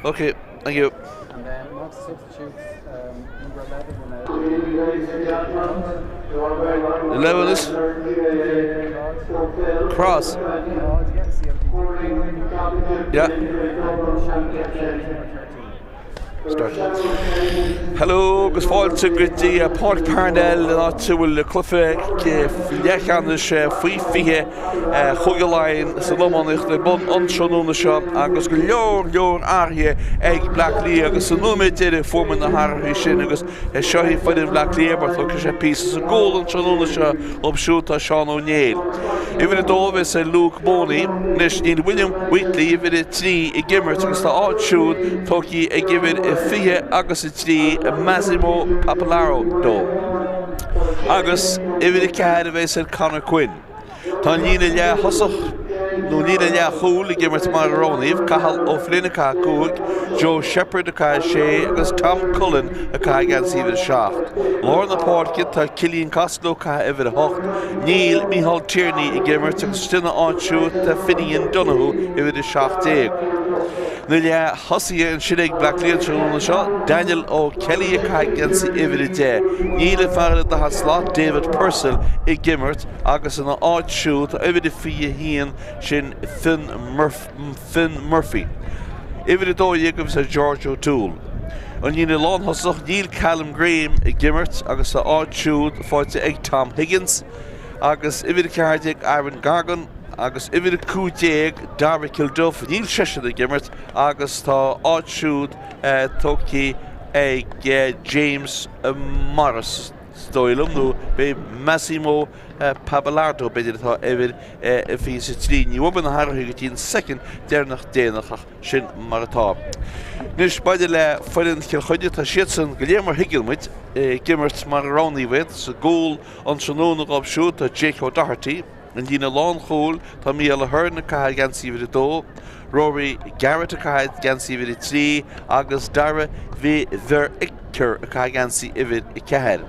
Ok, thank you. And then amongst the substitutes, um, number 11 will now. 11 is Cross. Yeah. Start. Hello agus fáilte go dtí Páirc Parnell in áit a bhfuil cluiche leathcheannais faoi 20 Chúige Laighean san iománaíocht ar bun an tráthnóna seo agus go leor leor athruithe ag Bleá Cliath agus sa nóiméad deiridh fuair muid na hathruithe sin agus seo í foireann Bhleá Cliath mar tógfaidh sé píosa sa gcúl an tráthnóna seo leo siúd tá Seán Ó Néill. Uimhir 2 a bheas ar Luke Mooney. Anois níl William Wheatley uimhir 3 ag imirt agus tá a áit siúd tógtha ag uimhir 20 agus 3 Massimo Pappalardo. Agus uimhir 4 a bheas ar Conor Quinn. Tá an líne leath-thosach, nó líne leath-chúil ag imirt mar a roghnaíodh, Cathal Ó Floinn ag caitheamh 5, Joe Shepherd ag caitheamh 6 agus Tom Cullen ag caitheamh geansaí uimhir 7. Lár na páirce tá Cillian Costello ag caitheamh uimhir 8, níl Micheál Tierney ag imirt agus ina áit siúd tá Finian Donoghue uimhir 17. Na leath-thosaithe ansin ag Bleá Cliath an tráthnóna seo, Daniel O'Kelly ag caitheamh geansaí uimhir 10. Níl an fear ar an daichead slat, David Purcell, ag imirt. Agus ina áit siúd tá uimhir a 21, sin Finn Finn Murphy. Uimhir 12 a bheas ar George O'Toole. An líne lánthosach, níl Callum Graham ag imirt agus a áit siúd faighte ag Tom Higgins. Agus uimhir 14 Aaron Gargan agus uimhir 15 Dara Kilduff, níl seisean ag imirt agus tá a áit siúd tógtha ag James Morris. Is dóigh liom, nó b'é Massimo Pappalardo, b'fhéidir, atá uimhir 23. Ní bhfuair mé na hathruithe go dtí an soicind deireanach déanach ach sin mar atá. Anois, maidir le foireann Chill Chainnigh, tá siadsan go léir mar thuigeann muid ag imirt mar a roghnaíodh iad. Sa gcúl an tráthnóna dhóibh siúd tá Jake O'Doherty. An líne lánchúil, tá Mícheál Ahern ag caitheamh geansaí uimhir 2, Rory Garrett ag caitheamh geansaí uimhir 3 agus Dara Verricker ag caitheamh geansaí uimhir 4.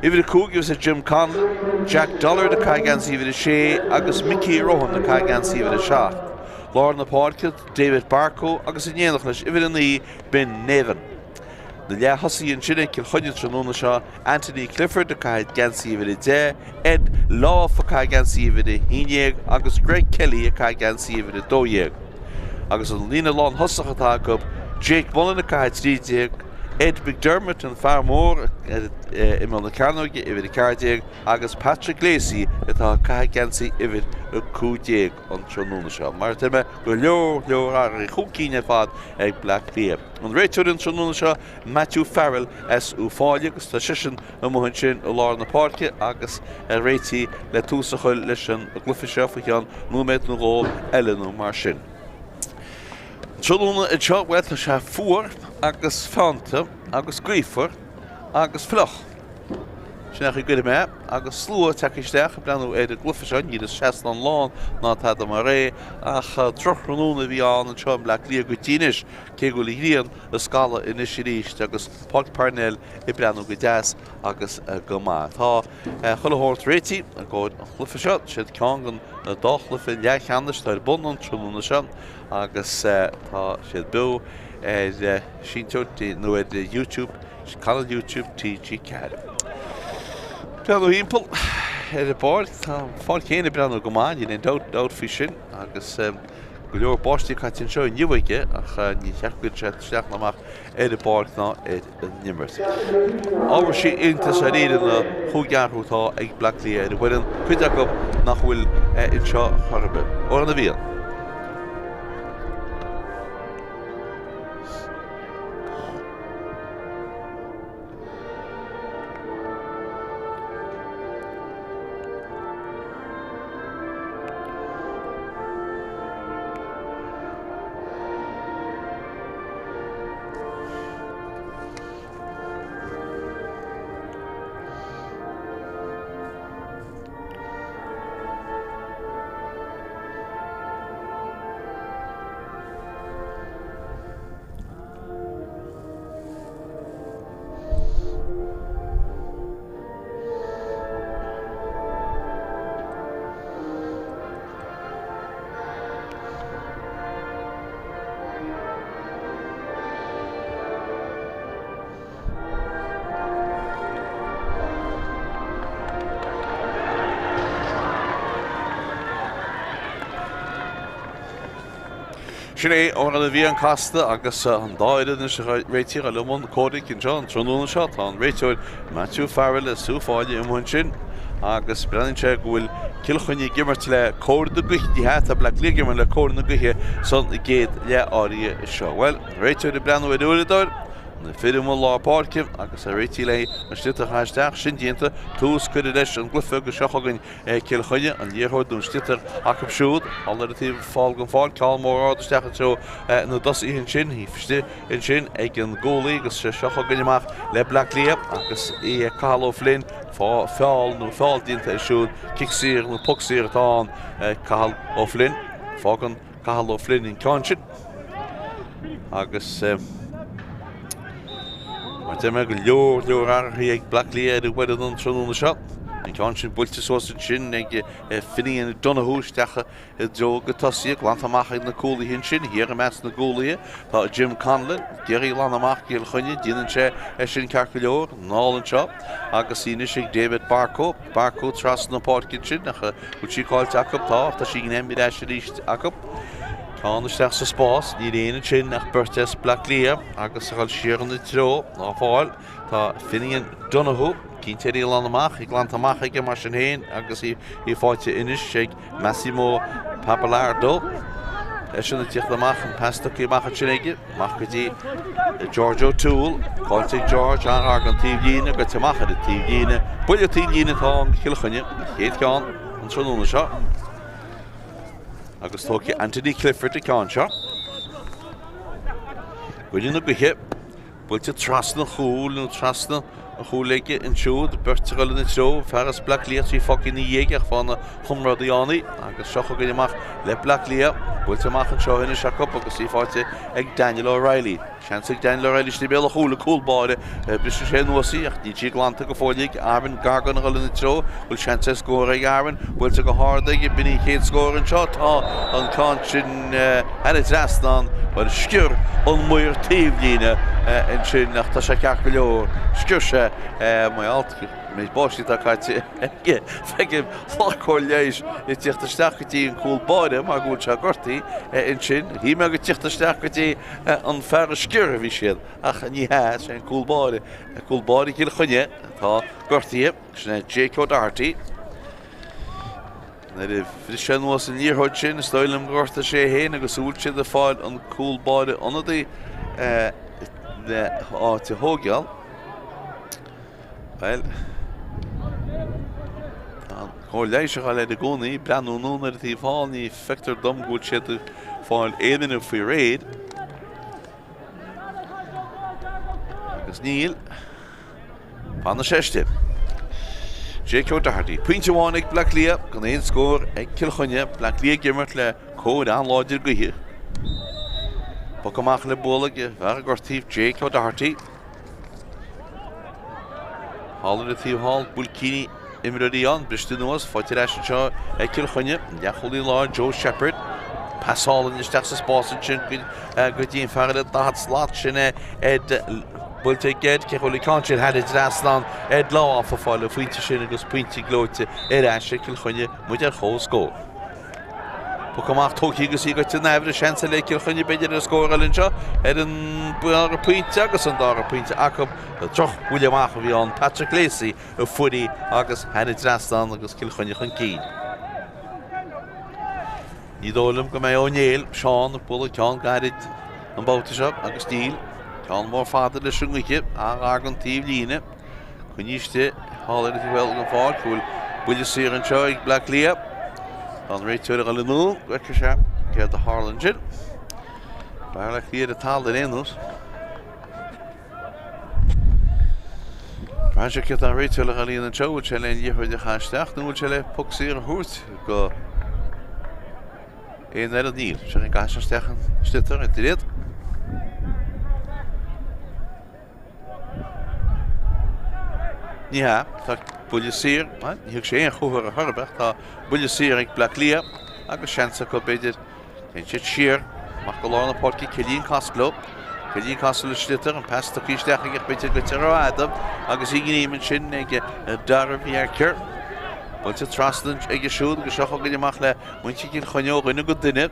Uimhir 5 a bheas ag Jim Conlon, Jack Dollard ag caitheamh geansaí uimhir 6 agus Mickey Rohan ag caitheamh geansaí uimhir 7. Lár na páirce, David Barcoe agus in éineacht leis uimhir 9, Ben Nevin. Na leath-thosaithe ansin ag Cill Chainnigh an tráthnóna seo, Anthony Clifford ag caitheamh geansaí uimhir 10, Ed Lauf ag caitheamh geansaí uimhir 11 agus Greg Kelly ag caitheamh geansaí uimhir 12. Agus an líne lánthosach atá acu, Jake Mullen ag caitheamh 13, Ed McDermott, an fear mór ar imeall na cearnóige, uimhir 14, agus Patrick Lacey atá ag caitheamh geansaí uimhir 15 an tráthnóna seo. Mar a deir mé, go leor leor athruithe chun cinn ar fad ag Bleá Cliath. An réiteoir an tráthnóna seo, Matthew Farrell as Uíbh Fhailí agus tá seisean amuigh ansin i lár na páirce agus ag réitigh le tús a chur leis an gcluiche seo faoi cheann nóiméad nó dhó eile nó mar sin. An tráthnóna anseo, bhuel, tá sé fuar agus feannta agus gaofar agus fliuch. Sin é an chaoi a gcuirfidh mé é. Agus slua tagtha isteach ag breathnú ar an gcluiche seo, níl an seastán lán ná tada mar é, ach drochráthnóna a bhí ann anseo i mBleá Cliath go dtí anois, cé go bhfuil an ghrian ag scalladh anois arís agus Páirc Parnell ag breathnú go deas agus go maith. Tá chuile shórt réitithe i gcomhair an chluiche seo. Siad ceann den dá chluiche leathcheannais atá ar bun an tráthnóna seo agus tá siad beo ar seinnteoir nó ar YouTube. Cainéal YouTube TG4. Breathnú thimpeall ar an bpáirc, tá an pháirc féin ag breathnú go maith, níl aon dabht faoi sin, agus go leor báistí caite anseo inniu aige ach ní cheart go gcuirfeadh sé isteach ná amach ar an bpáirc ná ar an imirt. Ábhar iontais dáiríre na chúig athrú atá ag Bleá Cliath ar an bhfoireann, cuid acu nach bhfuil anseo chor ar bith. Amhrán na bhFiann. Sin é amhrán na bhFiann casta agus an dá fhoireann anois ag réiteach i mbun comhraic anseo an tráthnóna seo. Tá an réiteoir Matthew Farrell ag sú fáinne amuigh ansin agus breathnaíonn sé go bhfuil Cill Chainnigh ag imirt le cóir na gaoithe. Ní hea, tá Bleá Cliath ag imirt le cóir na gaoithe san gcéad leath áirithe seo. Bhuel, an réiteoir ag breathnú ar uaireadóir, na fir amuigh i lár páirce agus ag réiteach le an sliotar a chaitheamh isteach. Sin déanta, tús curtha leis an gcluiche agus seo chugainn Cill Chainnigh, an liathróid nó an sliotar acu siúd, thall ar an taobh thall den pháirc, ceann mór ard isteach i dtreo na dtosaithe ansin, taobh istigh ansin ag an gcúlaí agus seo chugainn amach le Bleá Cliath agus í ag Cathal O'Flynn, feall nó feall déanta air siúd, cic saor nó poc saor atá ann, Cathal O'Flynn, fágann Cathal O'Flynn an ceann sin agus mar deir mé go leor leor athruithe ag Bleá Cliath ar an bhfoireann an tráthnóna seo. An ceann sin buailte suas ansin ag Finian Donoghue isteach i dtreo na dtosaithe, glanta amach ag na cúlaithe ansin, thiar i measc na gcúlaithe tá Jim Conlon, ag iarraidh glanadh amach Cill Chainnigh, déanann sé é sin ceart go leor, anall anseo agus í anois ag David Barcoe. Barcoe trasna na páirce ansin ach bhfuil sí caillte acu? Tá, ach tá sí greamaithe ar ais arís acu. Ceann isteach sa spás, níl éinne ansin ach beirt as Bleá Cliath agus ag dul siar ina treo ná fáil. Tá Finian Donoghue cinnte ar í a ghlanadh amach, í glanta amach aige mar sin féin agus í faighte anois ag Massimo Pappalardo. Eisean ag tíocht amach, an pas tugtha amach ansin aige, amach go dtí George O'Toole. Caillte ag George, an-ghar don taobhlíne, goite amach ar an taobhlíne. Buille taobhlíne atá ann do Chill Chainnigh, an chéad cheann an tráthnóna seo. Agus tógfaidh Anthony Clifford an ceann seo. I gcoinne na gaoithe. Buailte trasna an chúil nó trasna an chúil aige ansiúd, beirt ag dul ina treo, fear as Bleá Cliath í fágtha ina dhiaidh ach fána chomrádaí ann í agus seo chugainn amach le Bleá Cliath, buailte amach anseo anois acu agus í faighte ag Daniel O'Reilly. Seans ag Daniel O'Reilly istigh i mbéal an chúil, an cúl báire, briseann sé anuas í ach níl sí glanta go fóill ag Aaron Gargan ag dul ina treo, bhfuil seans ar scór ag Aaron, buailte go hard aige, b'in í an chéad scór anseo, tá an ceann sin. Thar an trasnán, bhuel, sciorr an maor taobhlíne ansin ach tá sé ceart go leor. Sciorr sé mar gheall ar an méid báistí atá caite aige. Feicim lucht leighis ag tíocht isteach go dtí an cúl báire mar go bhfuil sé gortaithe ansin. Shíl mé gur tíocht isteach go dtí an fear a sciorr a bhí siad ach ní hea, is é an cúl báire, cúl báire Chill Chainnigh atá gortaithe, sin é Jake O'Doherty. Nuair a bhris sé anuas an liathróid sin, is dóigh liom gur ghortaigh sé é féin agus bhfuil siad ag fáil an cúl báire ionadaí le háit a thógáil. Bhuel, tá an chóir leighis a fháil air i gcónaí, breathnú anonn ar an taobh thall, ní feictear dom go bhfuil siad ag fáil aon duine faoi réir. Agus níl. Fanfaidh sé istigh. Jake O'Doherty. Pointe amháin ag Bleá Cliath, gan aon scór ag Cill Chainnigh. Bleá Cliath ag imirt le cóir an-láidir gaoithe. Poc amach le bualadh ag an bhfear a gortaíodh, Jake O'Doherty. Thall ar an taobh thall, buailcíní imreoirí ann, briste anuas, faighte ar ais anseo ag Cill Chainnigh, leathchúlaí láir Joe Shepherd. Pas álainn isteach sa spás ansin go dtí an fear eile 40 slat, sin é Ed buailte ag Ed, cé chomh ceann sin thar an trasnán, Ed Law ag fáil an phointe sin agus pointe gleoite ar ais ag Cill Chainnigh, muid ar comhscór. Poc amach tógtha agus í goite in aimhréidh, seans eile ag Cill Chainnigh b'fhéidir ar scór eile anseo ar an dara pointe agus an dara pointe acu. Drochbhuille amach a bhí ann, Patrick Lacey a fuair í agus thar an trasnán agus Cill Chainnigh chun cinn. Ní dóigh liom go mbeidh Ó Néill, Seán, ag bualadh ceann gairid an babhta seo agus níl. Ceann mór fada leis an ngaoth an-ghar don taobhlíne. Coinnithe istigh thall ar an taobh eile den pháirc. Bhfuil buille saor anseo ag Bleá Cliath. Tá an réiteoir ag dul anonn go bhfeicfidh sé céard a tharla ansin. Fear Bleá Cliath ar an talamh ar aon nós. Braitheann sé céard tá an réiteoir le dhul a dhéanamh anseo, bhfuil sé le an liathróid a chaitheamh isteach nó bhfuil sé le poc saor a thabhairt go aon fhoireann? Níl. Seo an gcaithfidh sé isteach an sliotar idir iad. Ní hea, tá buille saor, ní thug sé aon chomhartha ar chor ar bith, tá buille saor ag Bleá Cliath agus seans acu b'fhéidir Téann siad siar, amach go lár na páirce, Cillian Costello. Cillian Costello sliotar, an pas tugtha isteach aige, b'fhéidir goite rófhada agus í greamaithe ansin ag Darragh Yarker. Buailte trasna aige siúd agus seo chugainn amach le muintir Chill Chainnigh ó dhuine go duine.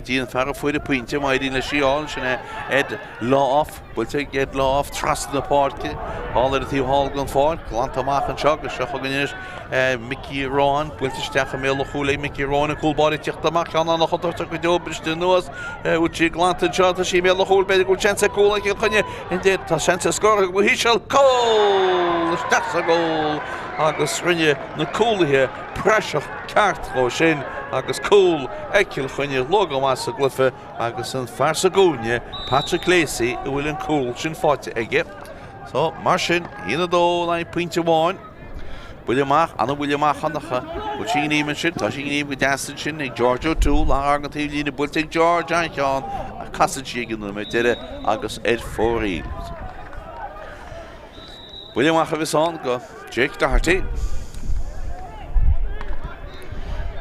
dtí an fear a fuair an pointe, má éiríonn leis í a fháil, sin é Ed Lauf. Buailte ag Ed Lauf trasna na páirce, thall ar an taobh thall den pháirc, glanta amach anseo agus seo chugainn anois Mickey Rohan, buailte isteach i mbéal an chúil ag Mickey Rohan, an cúl báire ag tíocht amach, ceann an-chontúirteach go deo, briste anuas, Uchi glanta anseo, tá sí i mbéal an chúil, b'fhéidir go bhfuil seans ag cúl ag Cill Chainnigh, tá seans ar scór go híseal, cúl! Isteach sa gcúl agus rinne na cúlaithe praiseach ceart dhó sin agus cúl ag Cill Chainnigh luath go maith sa gcluiche agus an fear sa gcúinne, Patrick Lacey, a bhfuil an cúl sin faighte aige. So, mar sin, 1-2 in aghaidh pointe amháin. Buille amach, ana-bhuille amach ann ach bhfuil sí gníomh ansin, tá sí gníomh go deas ansin ag George O'Toole, an-ghar don taobhlíne buailte ag George an-cheann ach casann sí ag an nóiméad deiridh agus ar fóraoil. Buille amach a bheas ann go Jake Doherty.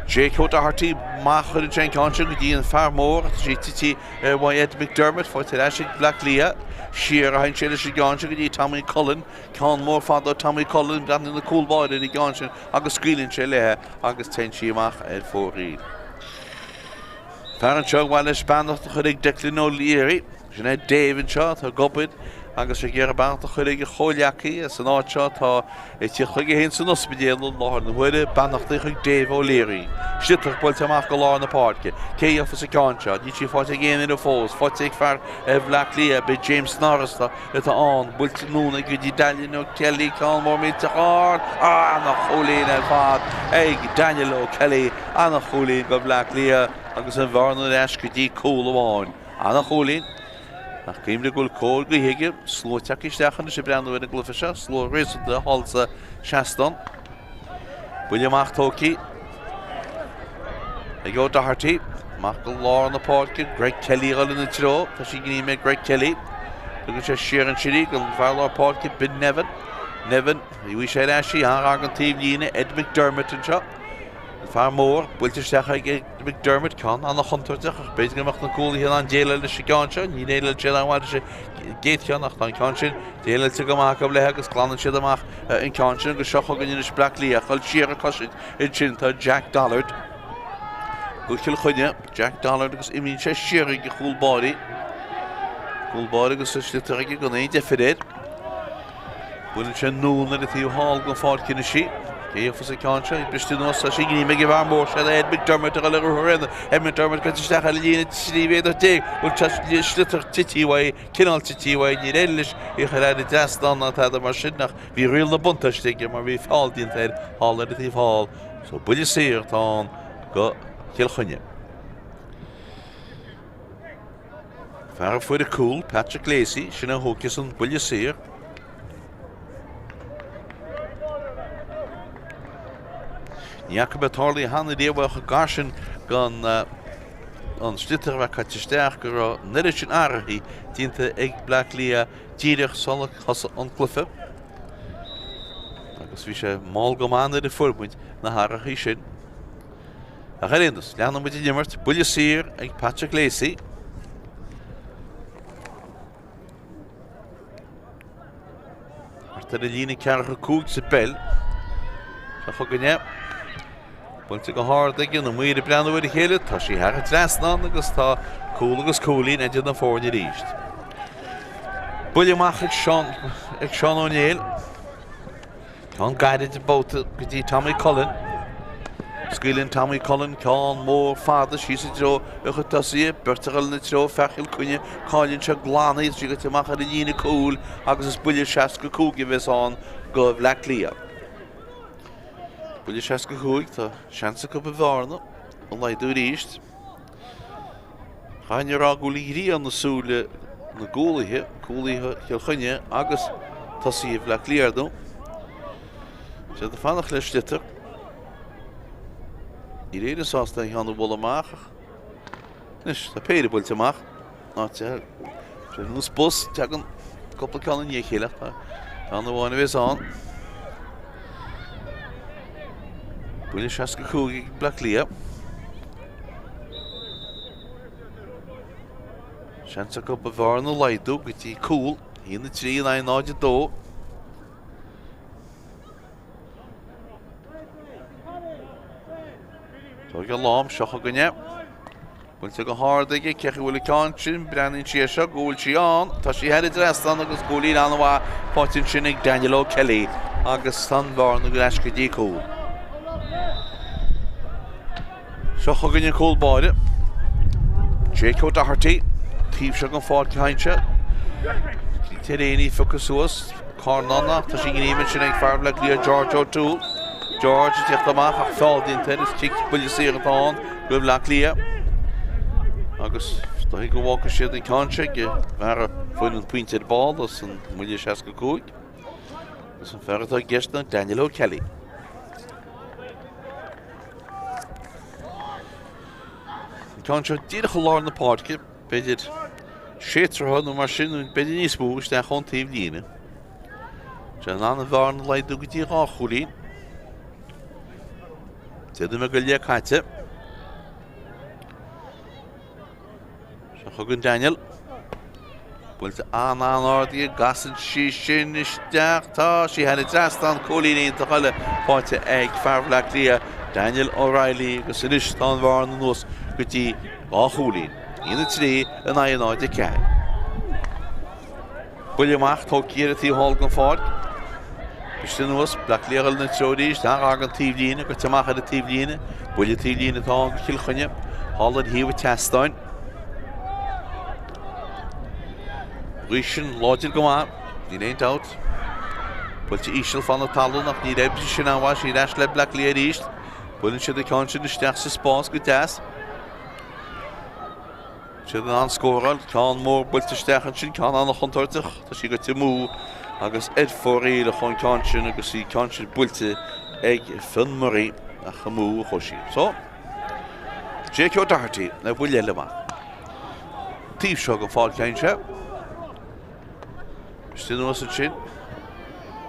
Jake O'Doherty amach chuireann sé an ceann sin go dtí an fear mór, tá sí tite uaidh Ed McDermott, faighte ar ais ag Bleá Cliath. Siar a théann sé leis an gceann sin go dtí Tommy Cullen. Ceann mór fada ó Tommy Cullen, breathnaíonn an cúl báire ar an gceann sin agus scaoileann sé léi agus téann sí amach ar fóraoil. Fear anseo ar mhaith leis beannacht a chur ag Declan O'Leary. Sin é Dave anseo atá ag obair agus ag iarraidh beannacht a chur ag a chomhghleacaí as an áit seo atá ag tíocht chuige féin san ospidéal i láthair na huaire. Beannachtaí chuig Dave O'Leary. Sliotar buailte amach go lár na páirce. Cé a gheofas an ceann seo? Níl sí faighte ag aon duine fós. Faighte ag fear Bhaile Átha Cliath, b'é James Norris atá ann. Buailte anonn go dtí Daniel O'Kelly, ceann mór millteach ard. Ana-chúilín ar fad ag Daniel O'Kelly. Ana-chúilín go Bhaile Átha Cliath agus an bhearna ar ais go dtí cúl amháin. Ana-chúilín. Ach cuimhnigh go bhfuil cóir gaoithe aige, slua tagtha isteach anois ag breathnú ar an gcluiche seo, slua réasúnta thall sa seastán. Buille amach tógtha ag O'Doherty, amach go lár na páirce, Greg Kelly ag dul ina treo, tá sí gníomh ag Greg Kelly. Tugann sé siar ansin í don bhfear lár páirce, B'in Nevin. Nevin, gheobhaidh sé ar ais í, an-ghar don taobhlíne, Ed McDermott anseo. An fear mór, buailte isteach ag McDermott, ceann an-chontúirteach ach b'fhéidir go mbeadh na cúlaithe in ann déileáil leis an gceann seo. Níor dhéileáil siad an-mhaith leis an gcéad cheann ach tá an ceann sin déileáilte go maith acu léi agus glanann siad amach an ceann sin agus seo chugainn anois Bleá Cliath ag dul siar ag cosaint ansin tá Jack Dollard go Cill Chainnigh, Jack Dollard agus imíonn sé siar ag a chúl báirí. Cúl báire agus an sliotar aige gan aon deifir air. Buaileann sé anonn ar an taobh thall den pháirc anois í. Cé a gheofas an ceann seo? Briste anuas tá sí gníomh ag an bhfear mór seo, Ed McDermott, a dhul ar ruathar aonair. Ed McDermott caite isteach ar an líne 13 mhéadar. Bhfuil sliotar tite uaidh, cineál tite uaidh, níor éirigh leis í a chur thar an dtrasnán ná tada mar sin ach bhí riail na buntáiste aige mar bhí feall déanta air thall ar an taobh thall. So buille saor atá ann go Cill Chainnigh. Fear a fuair an cúl, Patrick Lacey, sin a thógfas an buille saor. Ní fhaca mé tarlaithe cheana riamh chomh gar sin gan an sliotar a bheith caite isteach go raibh an oiread sin athruithe déanta ag Bleá Cliath díreach sular thosaigh an cluiche. Agus bhí sé mall go maith nuair a fuair muid na hathruithe sin. Ach ar aon nós, leanann muid an imirt, buille saor ag Patrick Lacey. Thart ar an líne 45 sa bpeil. Seo chugainn é. Buailte go hard aige, na maoir ag breathnú ar a chéile, tá sí thar an trasnán agus tá cúl agus cúilín idir na foirne arís. Buille amach ag Seán, ag Seán Ó Néill. Ceann gairid babhta go dtí Tommy Cullen. Scaoileann Tommy Cullen ceann mór fada síos i dtreo a chuid tosaithe, beirt ag dul ina treo, fear Chill Chainnigh, cailleann sé glan í, sí goite amach ar an líne cúil agus is buille 65 a bheas ann go Bhleá Cliath. Buille 65, tá seans acu an bhearna a laghdú arís. Chaithfinn a rá go bhfuil an ghrian i súile na gcúlaithe, cúlaithe Chill Chainnigh agus tosaithe Bhaile Átha Cliath, ar ndóigh. Siad ag fanacht le sliotar. Níl éinne sásta an ceann a bhualadh amach ach anois tá péire buailte amach. Áit ar nós bus, tagann cúpla ceann i ndiaidh a chéile ach tá ceann amháin a bheas ann. Buille 65 ag Bleá Cliath. Seans acu an bhearna a laghdú go dtí cúl. 1-3 in aghaidh 0-2. Tóg an lámh seo chugainn é. Buailte go hard aige, cé chaoi bhfuil an ceann sin, breathnaíonn sí air seo go bhfuil sí ann, tá sí thar an dtrasnán agus cúilín an-mhaith faighte ansin ag Daniel O'Kelly agus tá an bhearna ar ais go dtí cúl. Seo chugainn an cúl báire. Jake O'Doherty, taobh seo den pháirc a théann sé. Delaney pioctha suas, Cornán ach tá sí gníomh ansin ag fear Bhaile Átha Cliath George O'Toole. George ag tíocht amach ach feall déanta air is cic buille saor atá ann do Bhaile Átha Cliath. Agus is dóigh go bhfágfaidh siad an ceann seo ag an bhfear a fuair an pointe ar ball as an mbuille 65. Agus an fear atá i gceist ná Daniel O'Kelly. An ceann seo díreach i lár na páirce, b'fhéidir sé troithe nó mar sin, b'fhéidir níos mó, isteach ón taobh líne. Tá in ann an bhearna a laghdú go dtí 2 chúilín. Deich nóiméad go leith caite. Seo chugainn Daniel. Buailte an-an-ard í, casann sí sin isteach. Tá sí thar an dtrasnán, cúilín iontach eile faighte ag fear Bhaile Átha Cliath, Daniel O'Reilly agus anois tá an bhearna anuas go dtí 2 chúilín. 1-3 in aghaidh 0-4. Buille amach tógtha ar an taobh thall den pháirc. Briste anuas, Bleá Cliath ag dul ina treo arís, gar don taobhlíne, goite amach ar an taobhlíne. Buille taobhlíne atá ann do Chill Chainnigh, thall ar thaobh an tseastáin. Gaoth sin láidir go maith, níl aon dabht. Buailte íseal fan na talún ach níor oibrigh sin an-mhaith, sí ar ais le Bleá Cliath arís. Buaileann siad an ceann sin isteach sa spás go deas. Siad in ann scóráil, ceann mór buailte isteach ansin, ceann an-chontúirteach, tá sí goite amú agus ar fóraoil a chuaigh an ceann sin agus í ceann sin buailte ag Fionn Murray ach amú a chuaigh sí. So, Jake O'Doherty le buille eile amach. Taobh seo den pháirc a théann sé. Briste anuas ansin.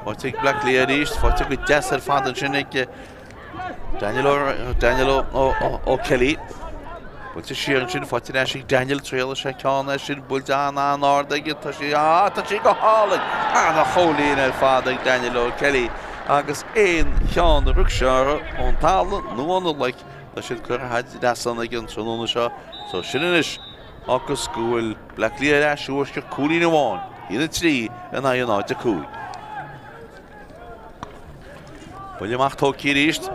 Faighte ag Bleá Cliath arís, faighte go deas ar fad ansin ag Daniel Daniel O'Kelly. Buailte siar ansin, faighte ar ais ag Daniel, triailfidh sé ceann é sin, buailte an-an-ard aige, tá sí, ah, tá sí go hálainn! Ana-chúilín ar fad ag Daniel O'Kelly agus aon cheann a rug sé orthu ón talamh nó ón uaigh, tá siad curtha thar an trasnán aige an tráthnóna seo. So sin anois agus go bhfuil Bleá Cliath ar ais i bhfoisceacht cúilín amháin, 1-3 in aghaidh 0-5. Buille amach tógtha arís.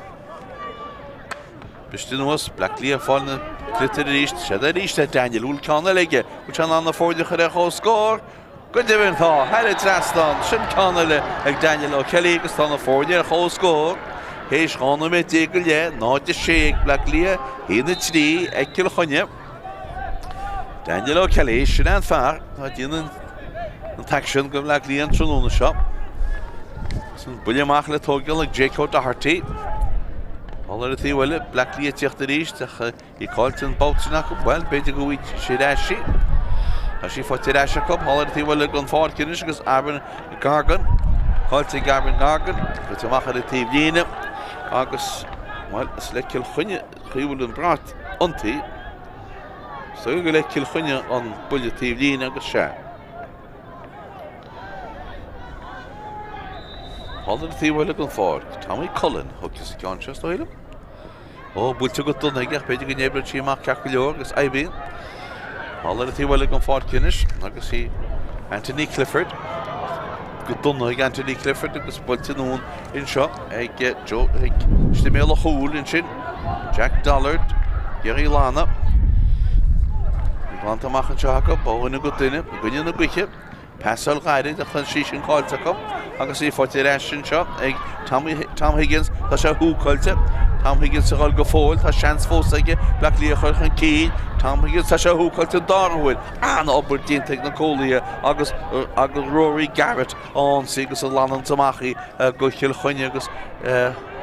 Briste anuas, Bleá Cliath ag fáil na sliotair arís. Siad arís le Daniel. Bhfuil ceann eile aige? Bhfuil sé in ann na foirne a chur ar comhscór? Go deimhin tá, thar an trasnán. Sin ceann eile ag Daniel O'Kelly agus tá na foirne ar comhscór. Théis 12 nóiméad go leith, 0-6 ag Bleá Cliath, 1-3 ag Cill Chainnigh. Daniel O'Kelly, sin é an fear atá ag déanamh an t-aicsean do Bhleá Cliath an tráthnóna seo. Agus an buille amach le tógáil ag Jake O'Doherty. Thall ar an taobh eile, Bleá Cliath ag tíocht arís ach í caillte an babhta sin acu. Bhuel, b'fhéidir go bhfaighidh sí ar ais í. Tá sí faighte ar ais acu. Thall ar an taobh eile den pháirc anois agus Aaron Gargan. Caillte ag Aaron Gargan. Goite amach ar an taobh líne agus, bhuel, is le Cill Chainnigh chaoi a bhfuil an brat iontaithe. Is dóigh gur le Cill Chainnigh an buille taobh líne agus sea. Thall ar an taobh eile den pháirc, Tommy Cullen a thiocfas an ceann seo, is dóigh liom. Ó, buailte go dona aige ach b'fhéidir go n-oibreoidh sí amach ceart go leor agus oibríonn. Thall ar an taobh eile den pháirc anois agus í Anthony Clifford. Go dona ag Anthony Clifford agus buailte anonn anseo ag Joe ag sliméal a chúil ansin. Jack Dollard, iarraidh glanadh. Glanta amach anseo acu, ó dhuine go duine, i gcoinne na gaoithe. Pasáil ghairid ach tá sí sin caillte acu agus í faighte ar ais anseo ag Tommy, Tom Higgins. Tá sé húcáilte. Tom Higgins ag dul go fóill. Tá seans fós aige Bleá Cliath a chur chun cinn. Tom Higgins, tá sé húcáilte an dara huair. An-obair déanta ag na cúlaithe agus, agus Rory Garrett á ionsaí agus a ghlanann amach í go Cill Chainnigh agus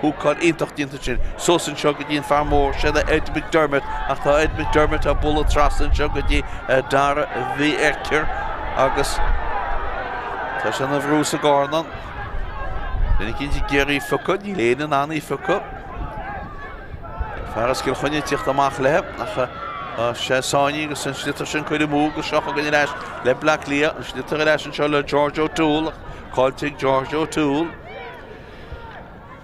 húcáil iontach déanta ansin. Suas anseo go dtí an fear mór, sin é Ed McDermott ach tá Ed McDermott á bualadh trasna anseo go dtí Dara Mhí Fheircear agus tá sé ina bhrú sa gcornán. Duine eicínt ag iarraidh í a phiocadh, níl éinne in ann í a phiocadh. Fear as Cill Chainnigh ag tíocht amach léi ach tá sé sáinnithe agus an sliotar sin curtha amú agus seo chugainn ar ais le Bleá Cliath, an sliotar ar ais anseo le George O'Toole ach caillte ag George O'Toole.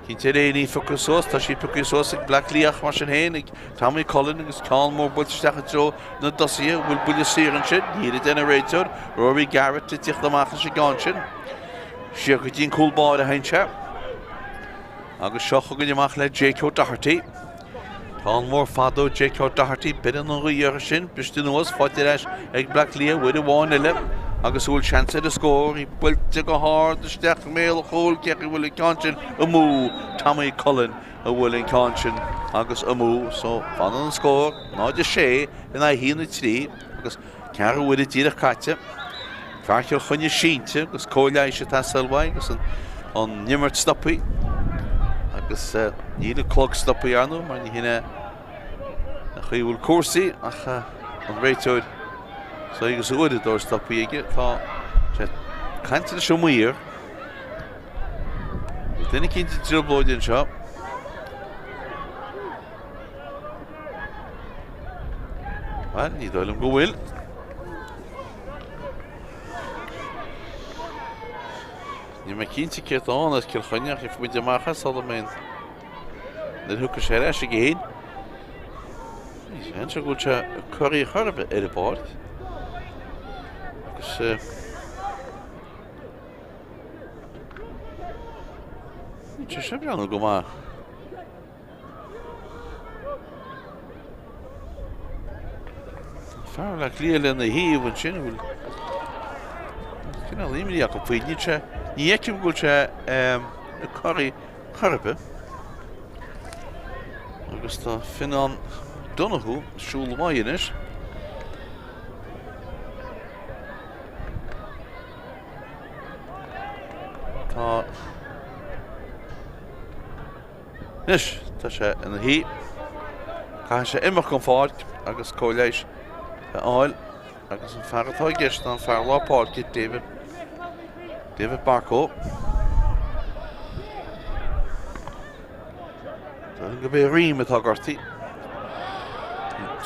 Cinnte ar aon í pioctha suas, tá sí pioctha suas ag Bleá Cliath mar sin féin, ag Tommy Cullen agus ceann mór buailte isteach i dtreo na dtosaithe. An bhfuil buille saor ansin? Níl a deir an réiteoir. Rory Garrett ag tíocht amach leis an gceann sin. Siar go dtí an cúl báire a théann sé. Agus seo chugainn amach le Jake O'Doherty. Ceann mór fada ó Jake O'Doherty, beireann an ghaoth air sin, briste anuas, faighte ar ais ag Bleá Cliath, uair amháin eile agus an bhfuil seans ar an scór, í buailte go hard isteach i mbéal an chúil, cé acu a bhfuil an ceann sin amú, Tommy Cullen a bhuail an ceann sin agus amú, so fanann an scór 0-6 in aghaidh 1-3 agus ceathrú uaire díreach caite. Fear Chill Chainnigh sínte agus cóir leighis ag teastáil uaidh agus an imirt stoptha agus níl an clog stoptha ar ndóigh mar ní hin é an chaoi a bhfuil cúrsaí ach an réiteoir so agus a uaireadóir stoptha aige tá sé ag caint leis an maor. Duine eicínt i dtrioblóid anseo. Bhuel, ní dóigh liom go bhfuil. Níl mé cinnte cé atá ann as Cill Chainnigh ach gheobhaidh muid amach é sula mbeidh nuair a thiocfaidh sé ar ais again. Ní seans go bhfuil sé ag cur ar chor ar bith ar an bpáirc. Agus Níl sé seo ag breathnú go maith. Fear Bhaile Átha Cliath lena thaobh ansin a bhfuil cineál imní acu faoi. Níl sé, ní fheicim go bhfuil sé ag corraí chor ar bith. Agus tá Fionnán Donoghue ag siúl uaidh anois. Tá Anois, tá sé ina shuí. Caithfidh sé imeacht den pháirc agus cóir leighis a fháil agus an fear atá i gceist ná an fear lár páirce, David, David Barcoe. Dóigh liom gurb é a dhroim atá gortaithe.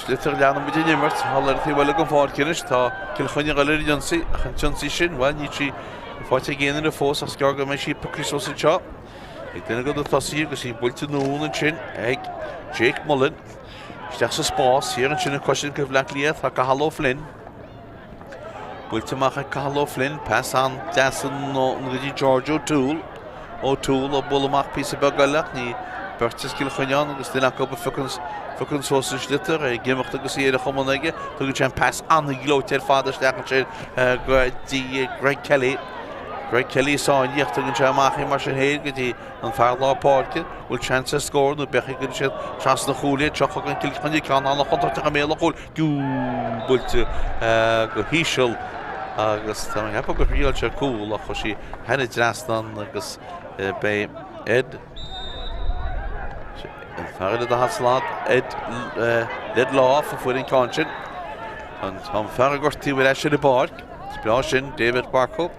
Sliotar leanann muid an imirt, thall ar an taobh eile den pháirc anois, tá Cill Chainnigh ag dul ar an ionsaí, ach an t-ionsaí sin, bhuel, níl sí faighte ag aon duine fós ach is gearr go mbeidh sí pioctha suas anseo. Ag duine de na tosaithe agus í buailte anonn ansin ag Jake Mullen. Isteach sa spás thiar ansin ag cosaint do Bhleá Cliath tá Cathal O'Flynn. Buailte amach ag Cathal O'Flynn, pas an-deas anonn go dtí George O'Toole. O'Toole á bualadh amach píosa beag eile ach ní beirt as Cill Chainnigh ann agus duine acu a phiocann suas an sliotar ag imeacht agus í ar a chamán aige. Tugann sé an pas an-ghleoite ar fad isteach ansin go dtí Greg Kelly. Greg Kelly sáinnithe ach tugann sé amach í mar sin féin go dtí an fear lár páirce. Bhfuil seans ar scór nó beidh go siad trasna chúil iad. Seo chugainn Cill Chainnigh ceann an-chontúirteach i mbéal an chúil. Buailte go híseal agus tá mé ag ceapadh gur thriail sé cúl ach chuaigh sí thar an dtrasnán agus beidh Ed an fear eile de Slad Ed Laidlaw a fuair an ceann sin. An fear a gortaíodh ar ais ar an bpáirc. Is breá sin, David Barcoe.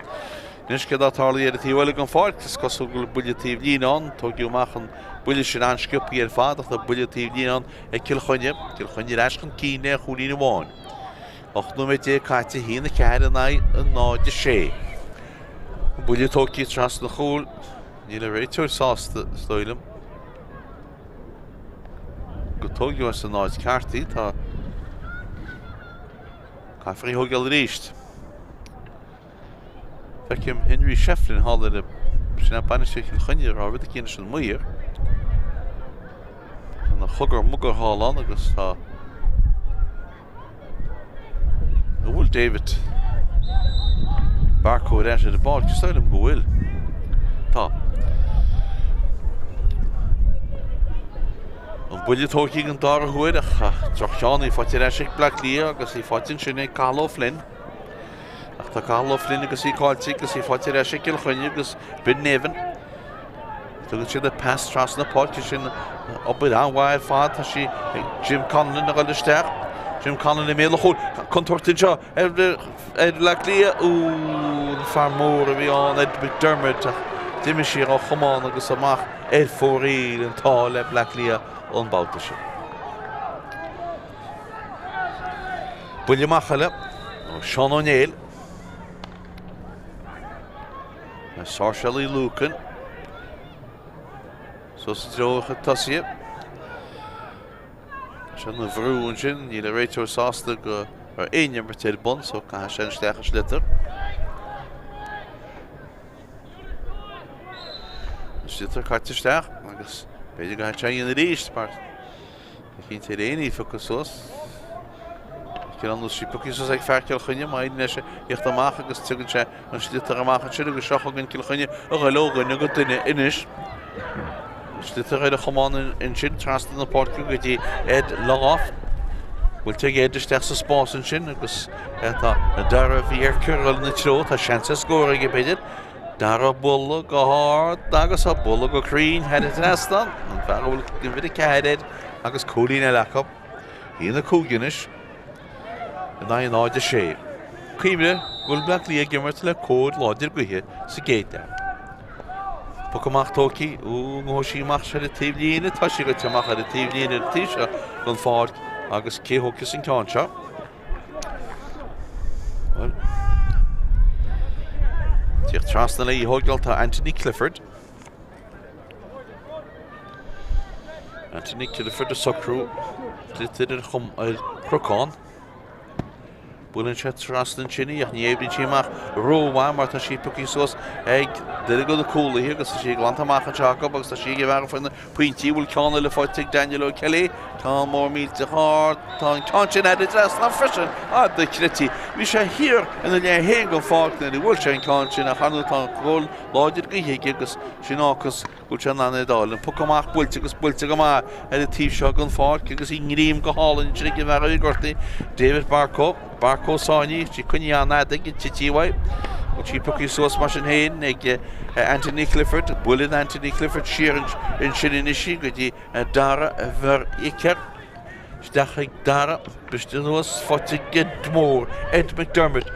Anois céard atá ag tarlú ar an taobh eile den pháirc? Is cosúil go bhfuil buille taobh líne ann. Tógadh amach an buille sin an-sciobtha ar fad ach tá buille taobh líne ann ag Cill Chainnigh. Cill Chainnigh ar ais chun cinn le chúilín amháin. 18 nóiméad caite, 1-4 in aghaidh 0-6. An buille tógtha trasna an chúil. Níl an réiteoir sásta, is dóigh liom, go tógadh as an áit ceart í. Tá. Caithfear í a thógáil arís. Feicim Henry Shefflin thall ar sin é bainisteoir Chill Chainnigh ag rá rud eicínt leis an maor. Tá cogar mogar thall ann agus tá An bhfuil David Barcoe ar ais ar an bpáirc? Is dóigh liom go bhfuil. Tá. An buille tógtha an dara huair ach droch-cheann í faighte ar ais ag Bleá Cliath agus í faighte ansin ag Cathal O'Flynn. Ach tá Cathal O'Flynn agus í caillte agus í faighte ar ais ag Cill Chainnigh agus Ben Nevin. Tugann siad an pas trasna páirce sin obair an-mhaith ar fad. Tá sí ag Jim Conlon a dhul isteach. Jim Conlon i mbéal an chúil. Contúirt anseo ar Bhleá Cliath. Ú, an fear mór a bhí ann, Ed McDermott, ach d'imigh sí ó chamán agus amach ar fóraoil an t-ádh le Bleá Cliath an babhta sin. Buille amach eile ó Seán Ó Néill. Sáirséal Uí Luacain. Suas i dtreo a chuid tosaithe. Tá sé ina bhrú ansin, níl an réiteoir sásta go raibh aon imirt ar bun so caithfidh sé isteach an sliotar. An sliotar caite isteach agus b'fhéidir go gcaithfidh sé a dhéanamh arís mar Tá cinnte ar aon ní pioctha suas. Cineál nós sí pioctha suas ag fear Chill Chainnigh, má éiríonn leis theacht amach agus tugann sé an sliotar amach ansin agus seo chugainn Cill Chainnigh a ghoil ó dhuine go duine anois. Sliotar ar a chamán ansin trasna na páirce go dtí Ed Logoff. Buailte ag Ed isteach sa spás ansin agus tá Dara Mhí Eirce ag dul ina treo, tá seans ar scór aige b'fhéidir. Dara bualadh go hard agus á bualadh go cruinn thar an trasnán, an fear a bhfuil uimhir 4 air agus cúilín eile acu. 1-5 anois in aghaidh 0-6. Cuimhnigh go bhfuil Bleá Cliath ag imirt le cóir láidir gaoithe sa gcéad leath. Poc amach tógtha, ó ngabhfaidh sí amach ar an taobh líne, tá sí goite amach ar an taobh líne ar an taobh seo den pháirc agus cé thógfas an ceann seo? Bhuel, tíocht trasna le í thógáil tá Anthony Clifford. Anthony Clifford ag socrú sliotar ar chum ar chrocán. Buaileann sé trasna ansin í ach ní oibríonn sí amach rómhaith mar tá sí pioctha suas ag duine de na cúlaithe agus tá sí glanta amach anseo acu agus tá sí ag an bhfear faoi na pointí. Bhfuil ceann eile faighte ag Daniel O'Kelly? Ceann mór millteach ard. Tá an ceann sin thar an trasnán freisin. Ah, dochreidte. Bhí sé thiar ina leath féin den pháirc nuair a bhuail sé an ceann sin ach ar ndóigh tá an cóir láidir gaoithe aige agus sin fhágfas go bhfuil sé in ann é d'fháil. An poc amach buailte agus buailte go maith ar an taobh seo den pháirc agus i ngreim go hálainn ansin ag an bhfear a bhí gortaithe, David Barcoe. Barcoe sáinnithe, sí coinnithe an-fhada ag an tití uaidh. Bhfuil sí pioctha suas mar sin féin ag Anthony Clifford. Buaileann Anthony Clifford siar ansin anois í go dtí Dara Verheecke. Isteach ag Dara, briste anuas, faighte ag Ed Mór, Ed McDermott.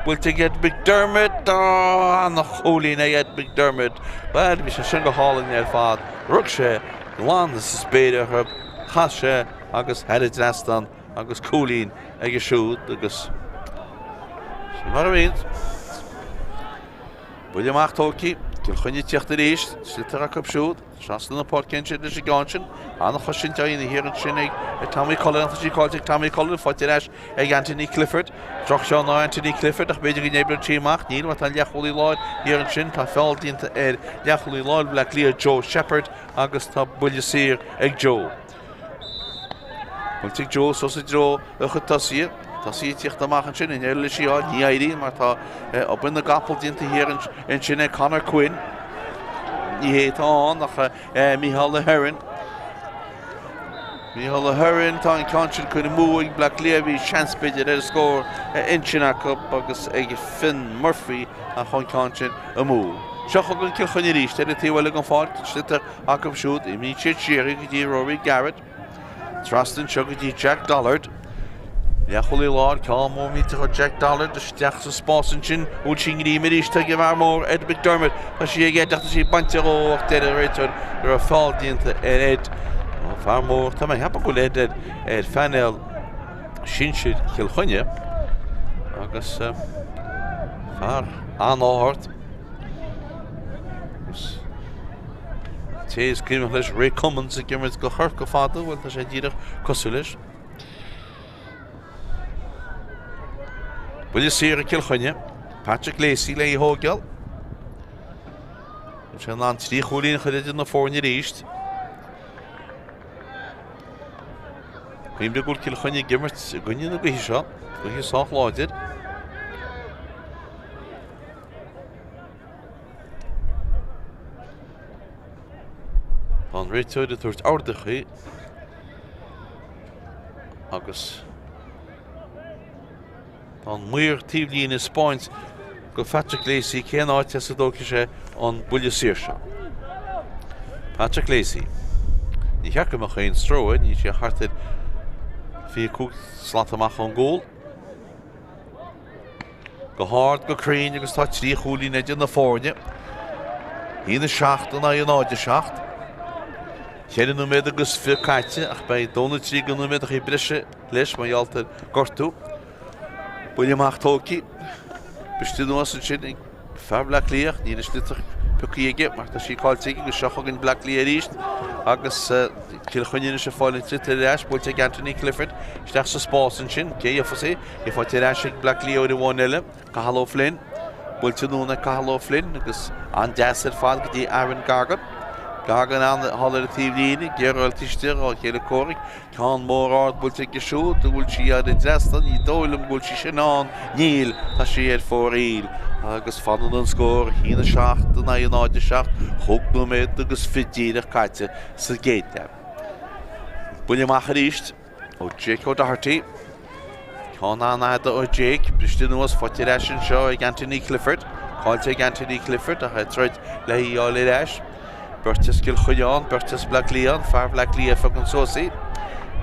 Buailte ag Ed McDermott, an-chúilín ag Ed McDermott. Bhuel, bhí sé sin go hálainn ar fad. Rug sé glan sa spéir orthu, chas sé agus thar an trasnán. agus cúilín aige siúd agus sin mar a bhíonn. Buille amach tógtha, Cill Chainnigh ag tíocht arís, sliotar acu siúd, trasna na páirce ansin leis an gceann sin, an-chosaint á dhéanamh thiar ansin ag Tommy Cullen, tá sí caillte ag Tommy Cullen, faighte ar ais ag Anthony Clifford. Droch-cheann ó Anthony Clifford ach b'fhéidir go n-oibreoidh sí amach, níl mar tá an leathchúlaí láir thiar ansin, tá feall déanta ar leathchúlaí láir Bhaile Átha Cliath Joe Shepherd agus tá buille saor ag Joe. Buailte ag Joe suas i dtreo a chuid tosaithe. Tosaithe ag tíocht amach ansin, an éireoidh leis í fháil? Ní éiríonn mar tá obair na gcapall déanta thiar ansin ag Conor Quinn. Ní hé atá ann ach Micheál Ahern. Micheál Ahern, tá an ceann sin curtha amú ag Bleá Cliath, bhí seans b'fhéidir ar an scór ansin acu agus ag Finn Murphy ach an ceann sin amú. Seo chugainn Cill Chainnigh arís ar an taobh eile den pháirc, sliotar acu siúd. Imíonn siad siar go dtí Rory Garrett. Trasna anseo go dtí Jack Dollard. Leathchúlaí láir, ceann mór millteach ó Jack Dollard isteach sa spás ansin. Bhfuil sí i ngreim arís ag an bhfear mór Ed McDermott. Tá sí ag Ed ach tá sí bainte dhó ach deir an réiteoir go raibh feall déanta ar Ed. Ó, fear mór, tá mé ag ceapadh go bhfuil Ed ar, ar phainéal sinsir Chill Chainnigh agus fear an-ard. Agus Té is cuimhin leis Ray Cummins ag imirt do Chorcaigh fadó, bhuel tá sé díreach cosúil leis. Buille saor ag Cill Chainnigh. Patrick Lacey le í thógáil. Bhí sé in ann 3 chúilín a chur idir na foirne arís. Cuimhnigh go bhfuil Cill Chainnigh ag imirt i gcoinne na gaoithe seo, gaoithe sách láidir. Tá an réiteoir ag tabhairt ordaithe agus tá an maor taobh líne ag 'spáint go Patrick Lacey cén áit as a dtógfaidh sé an buille saor seo. Patrick Lacey. Ní cheart go mbeadh aon stró air, níl sé thart ar 25 slat amach ón gcúl. Go hard, go cruinn agus tá 3 chúilín idir na foirne. 1-7 in aghaidh 0-7. 4 nóiméad agus 20 caite ach beidh 2 nó 3 de nóiméadacha breise leis mar gheall ar gortú. Buille amach tógtha. Briste anuas ansin ag fear Bhaile Átha Cliath. Níl an sliotar pioctha aige mar tá sí caillte aige agus seo chugainn Bleá Cliath arís agus Cill Chainnigh anois ag fáil an tsliotar ar ais, buailte ag Anthony Clifford isteach sa spás ansin, cé a gheofas í? Í faighte ar ais ag Bleá Cliath uair amháin eile, Cathal O'Flynn, buailte anonn ag Cathal O'Flynn agus an-deas ar fad go dtí Aaron Gargan. Gargan thall ar an taobhlíne, géarghaolta istigh dá chéile comhraic, Ceann mór ard buailte aige siúd, an bhfuil sí ar an dtrasnán, ní dóigh liom go bhfuil sí sin ann, níl, tá sí ar fóraoil. Agus fanann an scór, 1-7 in aghaidh 0-7, chúig nóiméad agus fiche díreach caite sa gcéad leath. Buille amach arís ó Jake O'Doherty. Ceann an-fhada ó Jake, briste anuas, faighte ar ais anseo ag Anthony Clifford. Caillte ag Anthony Clifford ach é ag troid le í a fháil ar ais. Beirt as Cill Chainnigh ann, beirt as Bleá Cliath ann, fear Bhleá Cliath a phiocann suas í.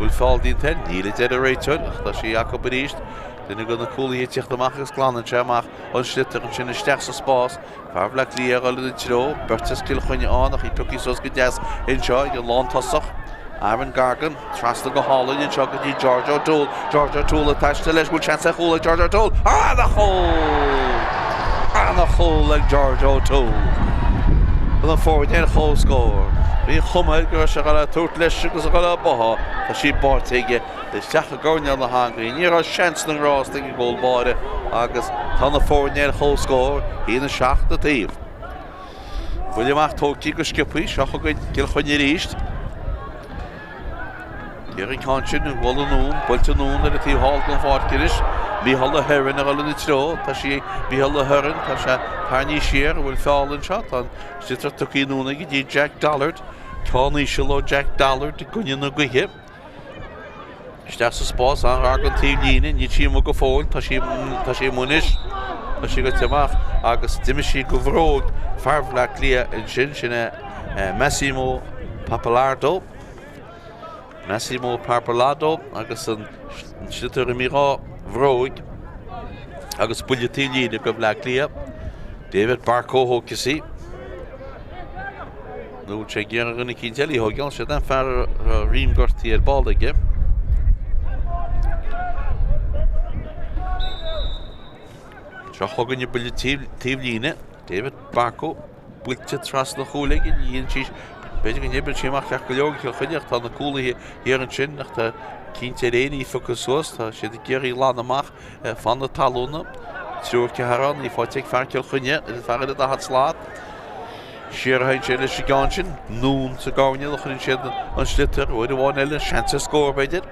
Bhfuil feall déanta air? Níl a deir an réiteoir ach tá sí acu arís. Duine de na cúlaithe ag tíocht amach agus glanann sé amach an sliotar ansin isteach sa spás. Fear Bhleá Cliath ag dul ina treo, beirt as Cill Chainnigh ann ach í pioctha suas go deas anseo ag an lántosach, Aaron Gargan. Trasna go hálainn anseo go dtí George O'Toole. George O'Toole ag taisteal leis, bhfuil seans ar chúl ag George O'Toole? Ana-chúl! Ana-chúl ag George O'Toole. Chun na foirne ar comhscór. Bhí an chuma air go raibh sé ag dul a tabhairt leis agus ag dul á báthadh. Tá sí báite aige isteach i gcoirnéal na heangaí. Ní raibh seans na ngrást ag an gcúl báire agus tá na foirne ar comhscór, 1-7 an taobh. Buille amach tógtha go sciobtha, seo chugainn Cill Chainnigh arís. Iarraidh an ceann sin a dhul anonn, buailte anonn ar an taobh thall den pháirc anois. Mícheál Ahern ag dul ina treo, tá sí Mícheál Ahern, tá sé tarraingthe siar, an bhfuil feall anseo, tá an sliotar tugtha anonn aige go dtí Jack Dollard. Ceann íseal ó Jack Dollard i gcoinne na gaoithe. Isteach sa spás, an-ghar don taobhlíne, níl sí amuigh go fóill, tá sí, tá sí amuigh anois, tá sí goite amach agus d'imigh sí go bhróig fear Bhaile Átha Cliath ansin, sin é Massimo Pappalardo. Massimo Pappalardo agus an sliotar imithe dhá bhróig agus buille taobhlíne go Bhaile Átha Cliath. David Barcoe a thógfas í. Nó bhfuil sé ag iarraidh dhuine eicínt eile a thógáil, siod an fear a raibh rím gortaithe ar ball aige. Seo chugainn an buille taobh líne, David Barcoe buailte trasna an chúil aige, ní dhéanann sí, b'fhéidir go n-oibreann sí amach ceart go leor do Chill Chainnigh ach tá na cúlaithe thiar ansin ach tá cinnte ar éinne í a phiocadh suas, tá siad ag iarraidh glanadh amach fan na talúna. Triúr ceathrar ann, í faighte ag fear Chill Chainnigh, ar an fear ar an daichead slat. Siar a théann sé leis an gceann sin, anonn sa gcoirnéal a chuireann siad an sliotar, uair amháin eile, seans ar scór b'fhéidir.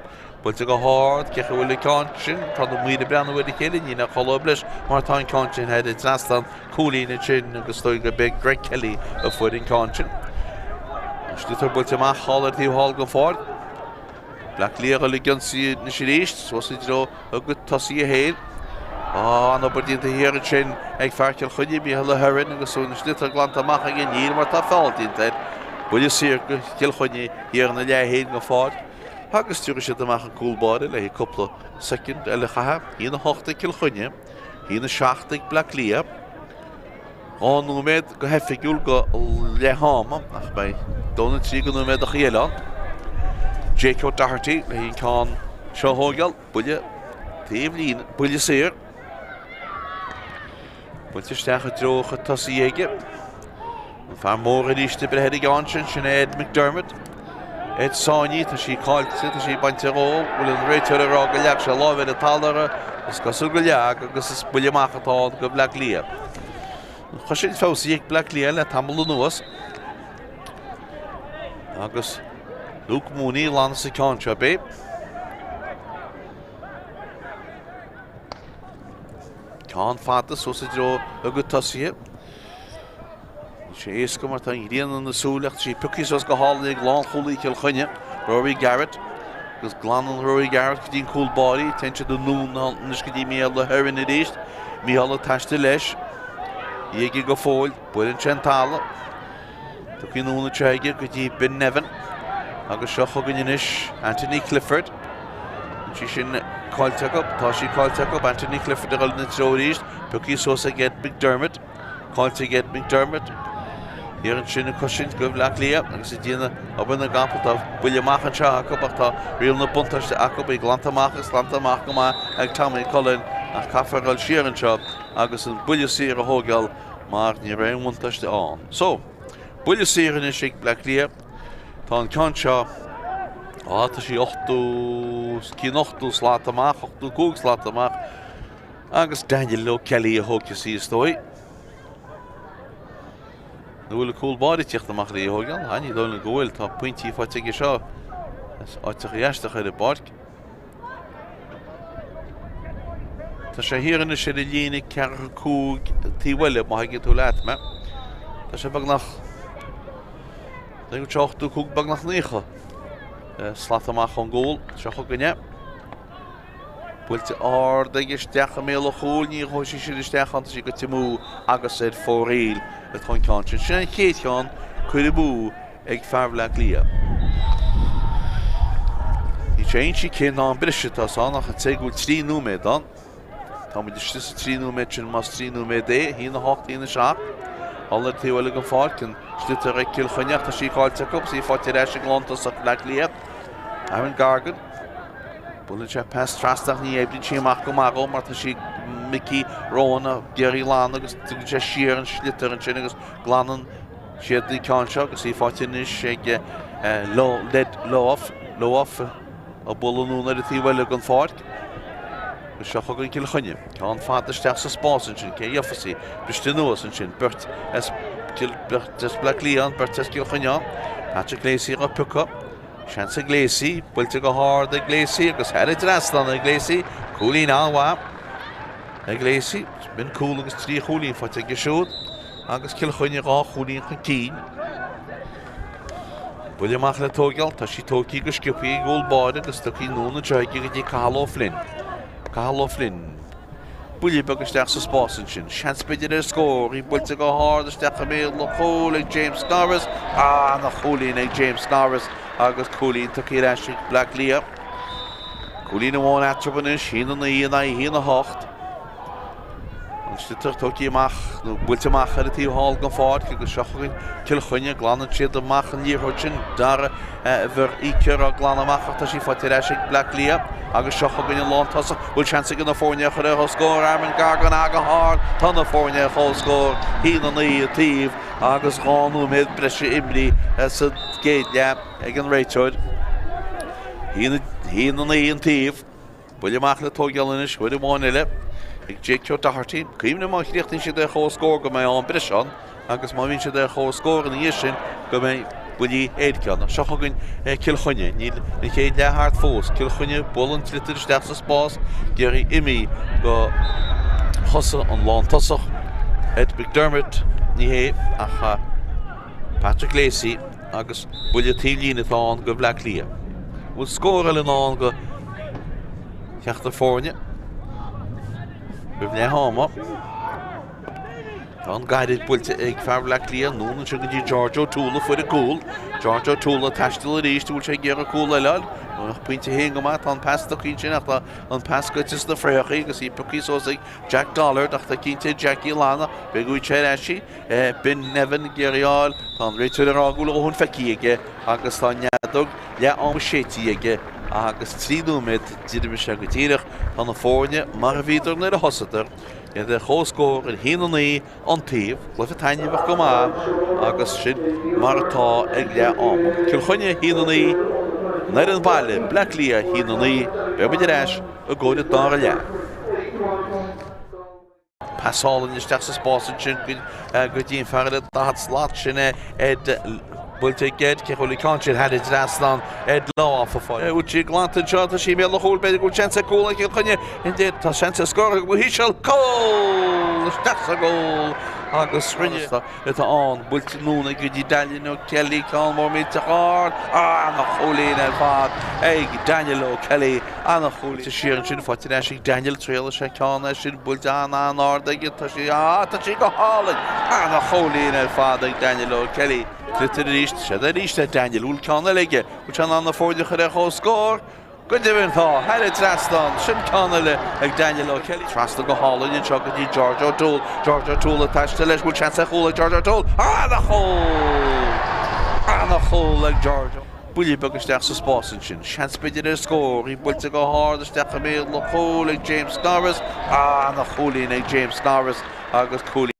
Buailte go hard, cé chaoi a bhfuil an ceann sin, tá na maoir ag breathnú ar a chéile, níl aon chol leis mar tá an ceann sin thar an trasnán, cúilín ansin agus is dóigh gurb é Greg Kelly a fuair an ceann sin. An sliotar buailte amach thall ar taobh thall den pháirc. Bleá Cliath ag dul ag ionsaí anois arís, suas i dtreo a gcuid tosaithe féin. Tá an-obair déanta thiar ansin ag fear Chill Chainnigh, Mícheál Ahern, agus an sliotar glanta amach aige, níl mar tá feall déanta air. Buille saor go Cill Chainnigh thiar ina leath féin den pháirc agus tiocfaidh siad amach an cúl báire le haghaidh cúpla soicind eile a chaitheamh. 1-8 ag Cill Chainnigh, 1-7 ag Bleá Cliath. 2 nóiméad go hoifigiúil go leath ama ach beidh dó nó 30 nóiméadachaí eile ann. Jake O'Doherty le an ceann seo a thógáil, buille taobh líne, buille saor. Buailte isteach i dtreo a chuid tosaí aige. An fear mór arís ag breith ar an gceann sin, sin é Ed McDermott. Ed sáinnithe, tá sí caillte, tá sí bainte dhó, bhfuil an réiteoir ag rá go leag sé lámh ar an talamh uirthi, is cosúil go leag agus is buille amach atá ann go Bleá Cliath. An chosaint feabhsaithe ag Bleá Cliath le tamall anuas agus Luke Mooney lán sa ceann seo b'é. Ceann fada suas i dtreo a gcuid tosaithe. Níl sé éasca mar tá an ghrian ina súil ach tá sí pioctha suas go hálainn ag lánchúlaí Chill Chainnigh, Rory Garrett. Agus glanann Rory Garrett go dtí an cúl báire, téann siad anonn anois go dtí Mícheál Ahern arís. Mícheál ag taisteal leis. Í aige go fóill, buaileann sé an talamh. Tugtha anonn anseo aige go dtí Ben Nevin. Agus seo chugainn anois Anthony Clifford. Tá sí sin caillte acu, tá sí caillte acu, Anthony Clifford ag dul ina treo arís, pioctha suas ag Ed McDermott. Caillte ag Ed McDermott. Thiar ansin ag cosaint go Bhleá Cliath agus ag déanamh obair na gcapall. Tá buille amach anseo acu ach tá riail na buntáiste acu. Í glanta amach agus glanta amach go maith ag Tommy Cullen ach caithfear dul siar anseo agus an buille saor a thógáil. mar ní raibh aon bhuntáiste ann. So, buille saor anois ag Bleá Cliath. Tá an ceann seo, á, tá sí 80, os cionn 80 slat amach, 85 slat amach agus Daniel O'Kelly a thógfas í is dóigh. Nó bhfuil an cúl báire ag tíocht amach le í a thógáil? Á, ní dóigh liom go bhfuil, tá pointí faighte aige seo as áiteacha aisteacha ar an bpáirc. Tá sé thiar anois ar an líne 45 taobh eile, má thuigeann tú leat mé. Tá sé beagnach 75, beagnach 90 slat amach ón gcúl. Seo chugainn é. Buailte ard aige isteach i mbéal an chúil, ní ghabhfaidh sí sin isteach ann, tá sí goite amú agus ar fóraoil atá an ceann sin. Sin an chéad cheann, curtha amú ag fear Bhaile Átha Cliath. Níl sé inste cén am breise atá ann ach I'd say go bhfuil 3 nóiméad ann. Tá muid istigh sa 3 nóiméad sin más 3 nóiméad é, 1 8, 1 7. Thall ar an taobh eile den pháirc, an sliotar ag Cill Chainnigh ach tá sí caillte acu, is í faighte ar ais ag lántosach Bhaile Átha Cliath. Aaron Gargan. Buaileann sé pas trasna ach ní oibríonn sí amach go maith dhó mar tá sí Mickey Rowan ag iarraidh glanadh agus tugann sé siar an sliotar ansin agus glanann siad an ceann seo agus í faighte anois ag Ned Lough, Lough ag bualadh anonn ar an taobh eile den pháirc. Agus seo chugainn Cill Chainnigh. Ceann fada isteach sa spás ansin, cé a gheofas í? Briste anuas ansin, beirt as Cill, beirt as Bleá Cliath ann, beirt as Cill Chainnigh ann. Patrick Lacey á piocadh. Seans ag Lacey, buailte go hard ag Lacey agus thar an dtrasnán ag Lacey. Cúilín an-mhaith ag Lacey. B'in cúl agus 3 chúilín faighte aige siúd agus Cill Chainnigh 2 chúilín chun cinn. Buille amach le tóigeáil, tá sí tógtha go sciobtha ag an gcúl báire agus tugtha anonn anseo aige go dtí Cathal O'Flynn. Cathal O'Flynn. Buille beag isteach sa spás ansin. Seans b'fhéidir ar scór. Í buailte go hard isteach i mbéal an chúil ag James Norris. Ana-chúilín ag James Norris agus cúilín tugtha ar ais ag Bleá Cliath. Cúilín amháin eatarthu anois, 1-9 in aghaidh 1-8. An sliotar tógtha amach, nó buailte amach ar an taobh thall den pháirc agus seo chugainn Cill Chainnigh. Glanann siad amach an liathróid sin. Dara Ver Eecke á glanadh amach ach tá sí faighte ar ais ag Bleá Cliath agus seo chugainn an lántosach. Bhfuil seans ag na foirne a chur ar chomhscór? Aaron Gargan go hard. Tá na foirne ar chomhscór. 1-9 an taobh agus 2 nóiméad breise imrithe sa gcéad leath ag an réiteoir. 1-9 an taobh. Buille amach le tóigeáil anois uair amháin eile ag Jake O'Doherty. Cuimhnigh má chríochnaíonn siad ar chomhscór go mbeidh am breise ann agus má bhíonn siad ar chomhscór ina dhiaidh sin go mbeidh buillí éirice ann. Seo chugainn Cill Chainnigh. Níl an chéad leath thart fós. Cill Chainnigh bualadh an tsliotar isteach sa spás ag iarraidh imí go chosa an lántosach Ed McDermott. Ní hé ach Patrick Lacey agus buille taobh líne atá ann go Bhleá Cliath. Bhfuil scór eile i ndán go ceachtar foirne roimh leath ama. Tá an gairid buailte ag fear Bhleá Cliath, anonn anseo go dtí George O'Toole a fuair an cúl. George O'Toole ag taisteal arís, bhfuil sé ag iarraidh cúl eile a fháil? Nó nach pointe féin go maith, tá an pas tugtha ansin ach tá an pas goite sna fraochaí agus í pioctha suas ag Jack Dollard ach tá cinnte Jackie Lana, beidh uait sé ar ais í. B'in Nevin ag iarraidh a fháil. Tá an réiteoir ag rá go bhfuil a dhóthain feicthe aige agus tá an fheadóg leath ama séidte aige agus 3 nóiméad deirimse go díreach. Tá na foirne mar a bhíodar nuair a thosaíodar, iad ar comhscór ar 1-9 an taobh. Cluiche taitneamhach go maith agus sin mar atá ag leath ama. Cill Chainnigh 1-9, an fhoireann baile, Bleá Cliath 1-9. Beidh muid ar ais i gcomhair an dara leath. Pas álainn isteach sa spás ansin go dtí an fear eile 40 slat sin é Ed buailte ag Ed cé chomh le ceann sin thar an dtrasnán Ed Lough fáil. Uchi glanta anseo tá sí i mbéal an chúil b'fhéidir go bhfuil seans ag cúl ag Cill Chainnigh tá seans ar scór go híseal cúl isteach sa gcúl agus rinne atá ann. Buailte anonn go dtí Daniel O'Kelly, ceann mór millteach ard. Ana-chúilín ar fad ag Daniel O'Kelly. Ana-chúilín. Siar ansin, faighte ar ais ag Daniel. Triailfidh sé ceann é sin. Buailte an-an-ard aige. Tá sí, ah, tá sí go hálainn! Ana-chúilín ar fad ag Daniel O'Kelly. Sliotar arís, siad arís le Daniel. Bhfuil ceann eile aige? Bhfuil sé in ann na foirne a chur ar chomhscór? Go deimhin tá, thar an trasnán, sin ceann eile ag Daniel O'Kelly. Trasna go hálainn anseo go dtí George O'Toole. George O'Toole ag taisteal leis, bhfuil seans ar chúl ag George O'Toole? Ana-chúl! Ana-chúl ag George. Buille beag isteach sa spás ansin. Seans b'fhéidir ar scór. Í buailte go hard isteach i mbéal an chúil ag James Norris. Ana-chúilín ag James Norris agus cúilín.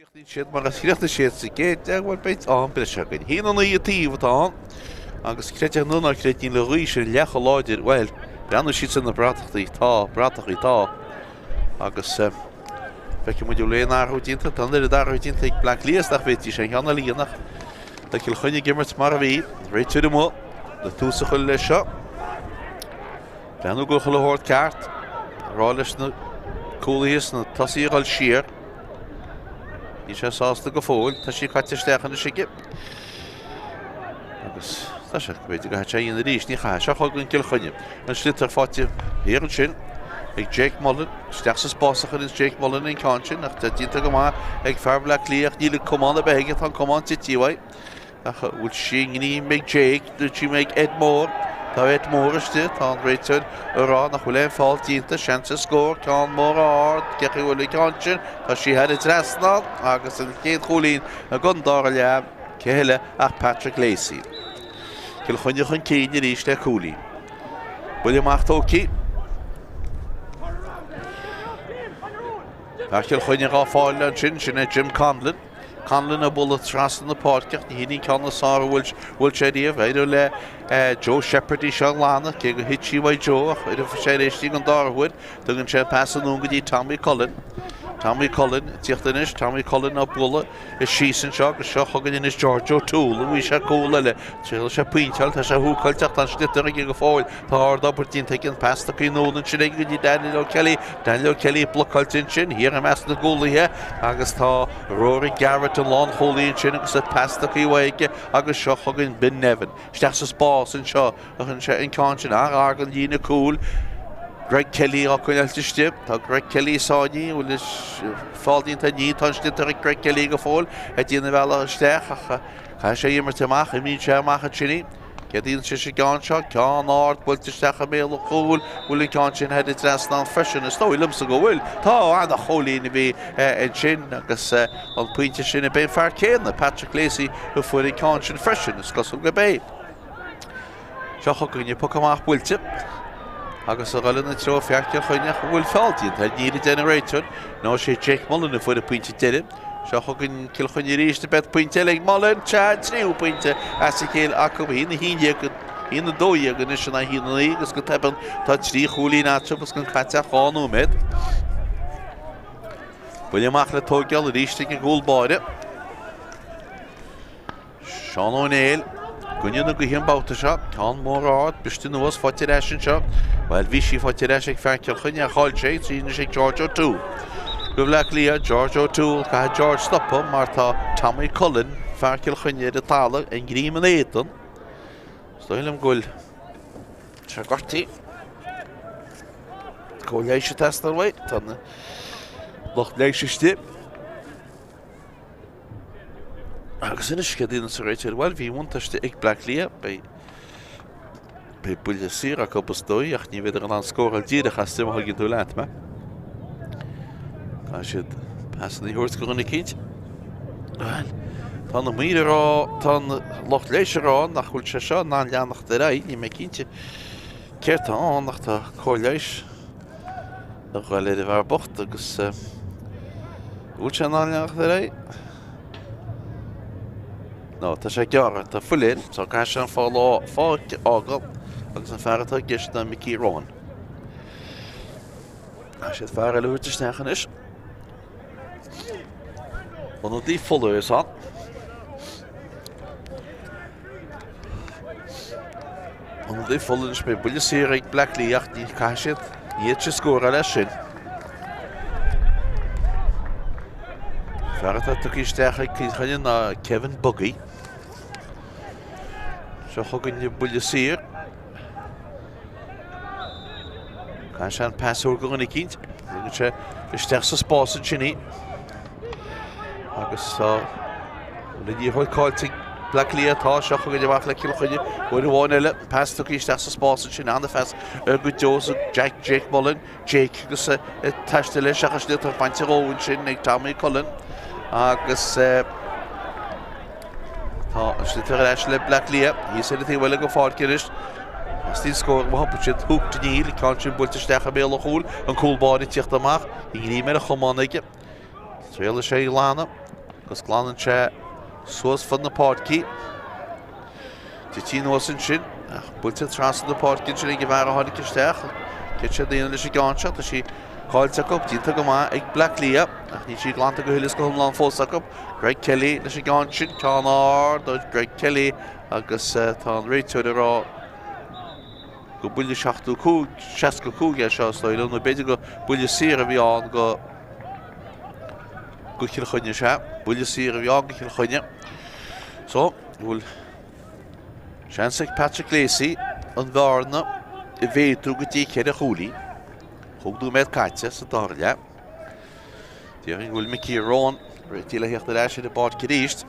Chríochnaíonn siad mar a chríochnaigh siad sa gcéad leath, bhuel beidh am breise againn. 1-9 an taobh atá ann agus creid é nó ná creid níl an ghaoth sin leath chomh láidir, bhuel, breathnóidh siad sin na bratachtaí, tá, bratachaí, tá. Agus feicfidh muid an bhfuil aon athrú déanta, tá an oiread athruithe déanta ag Bleá Cliath is nach bhféadfaidís aon cheann eile a dhéanamh. Tá Cill Chainnigh ag imirt mar a bhí, réiteoir amuigh le tús a chur leis seo. Breathnú go bhfuil chuile shórt ceart, ag rá leis na cúlaithe is na tosaithe a dhul siar. Níl sé sásta go fóill. Tá sí caite isteach anois aige. Agus tá sé, b'fhéidir go gcaithfidh sé a dhéanamh arís. Ní chaithfidh. Seo chugainn Cill Chainnigh. An sliotar faighte thiar ansin ag Jake Mullen. Isteach sa spás a chuireanns Jake Mullen an ceann sin ach tá déanta go maith ag fear Bhaile Átha Cliath ach níl an camán ar bith aige. Tá an camán tite uaidh. Ach an bhfuil sí i ngreim ag Jake, nó i ngreim ag Ed Moore? Tá Ed Moore istigh, tá an réiteoir ag rá nach bhfuil aon feall déanta, seans ar scór, ceann mór ard, cén chaoi a bhfuil an ceann sin? Tá sí thar an trasnán agus an chéad chúilín don dara leath, cé eile ach Patrick Lacey. Cill Chainnigh chun cinn arís le cúilín. Buille amach tógtha. Fear Chill Chainnigh á fáil ansin, sin é Jim Conlon. Conlon ag bualadh trasna na páirce ach ní hin an ceann is fearr a bhuail sé riamh. Éireoidh le Joe Shepherd í seo a ghlanadh, cé gur thit sí uaidh Joe ach oirfidh sé arís í don dara huair. Tugann sé an pas anonn go dtí Tommy Cullen. Tommy Cullen ag tíocht anois, Tommy Cullen á bualadh síos anseo agus seo chugainn anois George O'Toole. Bhuaigh sé cúl eile. Triailfidh sé pointeáil, tá sé húcáilte ach tá an sliotar aige go fóill. Tá ard-obair déanta aige, an pas tugtha anonn ansin aige go dtí Daniel O'Kelly. Daniel O'Kelly blocáilte ansin thiar i measc na gcúlaithe agus tá Rory Garrett an lánchúlaí ansin agus an pas tugtha uaidh aige agus seo chugainn Ben Nevin. Isteach sa spás anseo a chuireann sé an ceann sin an-ghar don líne cúil. Greg Kelly á coinneáilt istigh. Tá Greg Kelly sáinnithe, bhfuil feall déanta? Níl, tá an sliotar ag Greg Kelly go fóill ag déanamh a bhealach isteach ach caithfidh sé imirt amach, imíonn sé amach ansin. Céard a dhéanann sé sa gceann seo? Ceann ard buailte isteach i mbéal an chúil. Bhfuil an ceann sin thar an trasnán freisin? Is dóigh liomsa go bhfuil. Tá, ana-chúilín a bhí ansin agus an pointe sin ab é an fear céanna, Patrick Lacey, a fuair an ceann sin freisin. Is cosúil gurb é. Seo chugainn an poc amach buailte agus a dhul ina treo fear Chill Chainnigh ach an bhfuil feall déanta air? Níl a deir an réiteoir. Nó is é Jake Mullen a fuair an pointe deiridh. Seo chugainn Cill Chainnigh arís, beidh pointe eile ag Mullen, sea, an tríú pointe as a chéile acu, 1-11, 1-12 anois in aghaidh 1-9 agus go tobann tá 3 chúilín eatarthu agus gan caite ach 2 nóiméad. Buille amach le tóigeáil arís ag an gcúl báire. Seán Ó Néill, i gcoinne na gaoithe an babhta seo. Ceann mór ard, briste anuas, faighte ar ais anseo. Bhuel, bhí sí faighte ar ais ag fear Chill Chainnigh ach chaill sé, sí anois ag George O'Toole. Go Bhleá Cliath, George O'Toole, caithfidh George stopadh mar tá Tommy Cullen, fear Chill Chainnigh ar an talamh, a ghreim ina éadan. Is dóigh liom go bhfuil sé gortaithe. Cóir leighis ag teastáil uaidh. Tá na lucht leighis istigh. Agus anois céard a dhéanann an réiteoir? Bhuel, bhí buntáiste ag Bleá Cliath. Beidh beidh buille saor acu is dóigh ach ní bheidh in ann scóráil díreach as má thuigeann tú leat mé. Caithfidh siad pasanna a thabhairt go dhuine eicínt. Bhuel, tá na maoir ag rá, tá an lucht leighis ag rá nach bhfuil sé seo in ann leanacht ar aghaidh, níl mé cinnte céard tá ann ach tá cóir leighis ag dul ar an bhfear bocht agus bhfuil sé in ann leanacht ar aghaidh? No, tá sé gearrtha, tá fuil air, so caithfidh sé an pháirc a fhágáil agus an fear atá i gceist ná Mickey Rowan. Tá siad fear eile a thabhairt isteach anois. Ionadaí Fuller is ann. Ionadaí Fuller anois beidh buille saor ag Bleá Cliath ach ní caithfidh siad, ní fhéadfaidh siad scóráil as sin. Fear atá tugtha isteach ag Cill Chainnigh ná Kevin Buggy. Seo chugainn buille saor. Caithfidh sé an pas a thabhairt go dhuine eicínt. Tugann sé isteach sa spás ansin í. Agus tá an liathróid caillte ag Bleá Cliath tá seo chugainn amach le Cill Chainnigh. Uair amháin eile, pas tugtha isteach sa spás ansin, ana-phas go Joseph Jack Jake Mullen. Jake agus ag taisteal leis ach an sliotar bainte dhó ansin ag Tommy Cullen. Agus tá an sliotar ar ais le Bleá Cliath. Thíos ar an taobh eile den pháirc anois. Theastaigh scór má thiompaigh siad hooked níl, ceann sin buailte isteach i mbéal an chúil, an cúl báire ag tíocht amach, i ngreim ar a chamán aige. Triailfidh sé a ghlanadh. Agus glanann sé suas fud na páirce. Tite anuas ansin, ach buailte trasna na páirce ansin ag an bhfear a tháinig isteach. Cé siad daoine leis an gceann seo, tá sí caillte acu, déanta go maith ag Bleá Cliath, ach níl sí glanta go huile is go hiomlán fós acu. Greg Kelly leis an gceann sin, ceann ard ó Greg Kelly agus tá an réiteoir ag rá go buille 75, 65 é seo is dóigh liom, nó b'fhéidir go buille saor a bhí ann go go Cill Chainnigh, sea, buille saor a bhí ann go Cill Chainnigh. So, bhfuil seans ag Patrick Lacey an bhearna a mhéadú go dtí cheithre chúilín. 5 nóiméad caite sa dara leath. Déarfainn go bhfuil Mickey Rowan réitithe le theacht ar ais ar an bpáirc arís.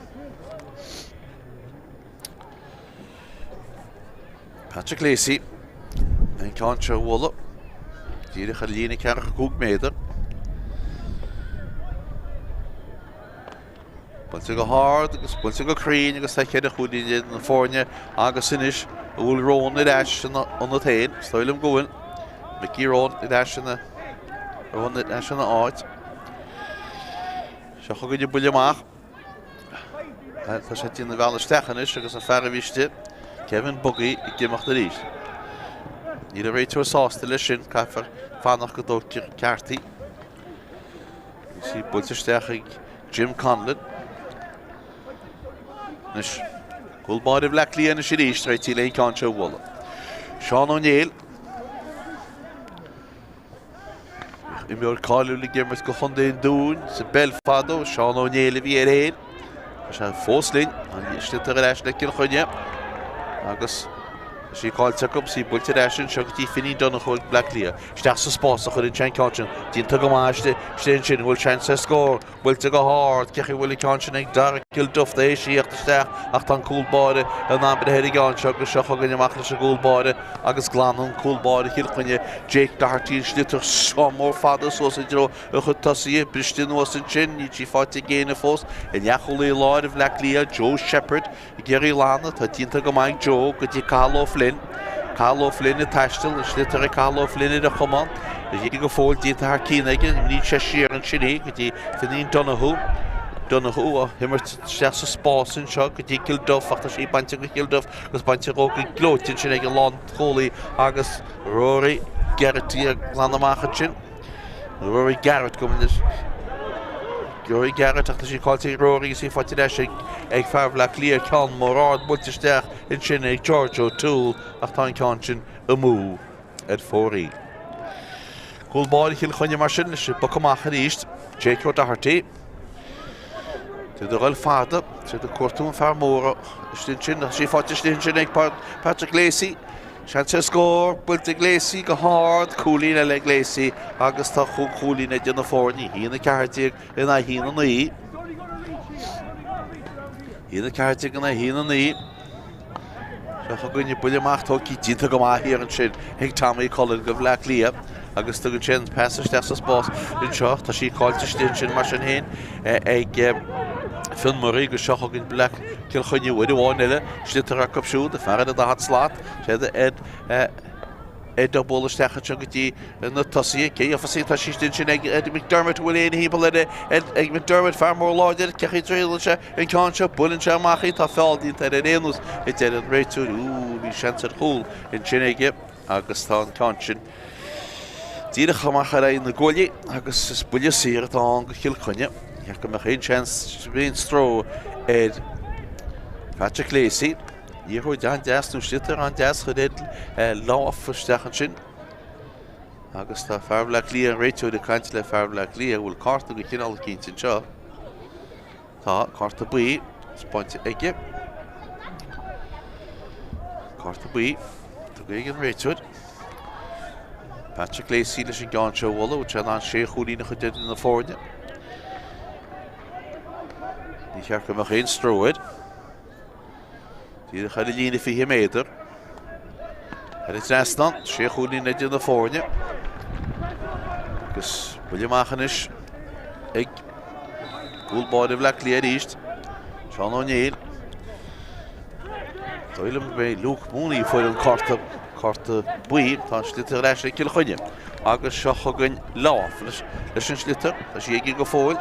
Patrick Lacey an ceann seo a bhualadh díreach ar líne 45 méadar. Buailte go hard agus buailte go cruinn agus tá cheithre chúilín idir na foirne agus anois an bhfuil Rowan ar ais ina ionad féin. Is dóigh liom go bhfuil Mickey Rowan ar ais ina Rowan ar ais ina áit. Seo chugainn an buille amach. Tá sé ag déanamh a bhealach isteach anois agus an fear a bhí istigh, Kevin Buggy, ag imeacht arís. Níl an réiteoir sásta leis sin, caithfear fanacht go dtógfar ceart í. Bhí sí buailte isteach ag Jim Conlon. Anois, cúl báire Bhleá Cliath anois arís, réitithe le an ceann seo a bhualadh. Seán Ó Néill. Imreoir cáiliúil ag imirt do Chontae an Dúin sa bpeil fadó, Seán Ó Néill a bhí air féin. Tá sé fós linn, an sliotar ar ais le Cill Chainnigh agus tá sí caillte acu, sí buailte ar ais anseo go dtí Finín Donoghue ag Bleá Cliath. Isteach sa spás a chuireann sé an ceann sin. Déanta go maith istigh ansin, an bhfuil seans ar scór? Buailte go hard, cé chaoi a bhfuil an ceann sin ag Dara Kilduff tar éis a thíocht isteach ach tá an cúl báire in am breith ar an gceann seo agus seo chugainn amach leis an gcúl báire agus glanann cúl báire Chill Chainnigh Jake Doherty an sliotar seo mór fada suas i dtreo a chuid tosaithe, briste anuas ansin, níl sí faighte ag éinne fós, an leathchúlaí láir Bhleá Cliath Joe Shepherd Ag iarraidh a ghlanadh, tá déanta go maith ag Joe go dtí Cathal O'Flynn. Cathal O'Flynn ag taisteal, an sliotar ag Cathal O'Flynn ar a chamán. Ag go fóill déanta thar cionn aige, imríonn sé siar ansin í go dtí Finín Donoghue. Donoghue á himirt isteach sa spás anseo go dtí Kilduff ach tá sí bainte go Kilduff agus bainte dhó go gleoite ansin ag an lánchúlaí agus Rory Geraghty ag glanadh amach ansin. Rory Garrett go anois. Rory Garrett ach tá sí caillte ag Rory agus í faighte ar ais ag fear Bhaile Átha Cliath ceann mór ard buailte isteach ansin ag George O'Toole ach tá an ceann sin amú ar fóraoil. Cúl báire Chill Chainnigh mar sin leis an bpoc amach arís. Jake O'Doherty. Tá siad ag dul fada, tá siad ag cuartú an fear mór istigh ansin, tá sí faighte istigh ansin ag Patrick Lacey. Seans ar scór, buailte ag Lacey go hard, cúilín eile ag Lacey agus tá chúig chúilín idir na foirne, 1-14 in aghaidh 1-9. 1-14 in aghaidh 1-9. Seo chugainn an buille amach tógtha déanta go maith thiar ansin ag Tommy Cullen go Bhleá Cliath agus tugann sé an pas isteach sa spás anseo. Tá sí caillte istigh ansin mar sin féin ag Fionn Murray agus seo chugainn Bleá Cill Chainnigh uair amháin eile. Sliotar acu siúd, fear ar an daichead slat. Sé Ed Ed á bualadh isteach anseo go dtí na tosaithe. Cé gheofas í? Tá sí istigh ansin ag Eddie McDermott. An bhfuil éinne thimpeall air ag McDermott, fear mór láidir. Cé chaoi a dtriaileann sé an ceann seo? Buaileann sé amach í. Tá feall déanta air ar aon nós, a deir an réiteoir. Úúú, bhí seans ar chúl ansin aige agus tá an ceann sin díreach amach ar aghaidh na gcuaillí agus is buille saor atá ann go Chill Chainnigh. Ní cheart go mbeadh aon seans, aon stró ar Patrick Lacey. Liathróid an-deas nó sliotar an-deas chuir Ed Lauf isteach ansin. Agus tá fear Bhaile Átha Cliath, an réiteoir ag caint le fear Bhaile Átha Cliath, bhfuil cárta de chineál eicínt anseo. Tá cárta buí spáinte aige. Cárta buí tugtha ag an réiteoir. Patrick Lacey leis an gceann seo a bhualadh, bhfuil sé in ann sé chúilín a chur idir na foirne. Ní cheart go mbeadh aon stró air. Díreach ar an líne 20 méadar. Ar an trasnán, sé chúilín idir na foirne. Agus buille amach anois ag cúl báire Bhaile Átha Cliath arís. Seán Ó Néill. Dóigh liom go mbeidh Luke Mooney a fuair an cárta, cárta buí. Tá an sliotar ar ais ag Cill Chainnigh. Agus seo chugainn Lauf leis an sliotar. Tá sí aige go fóill.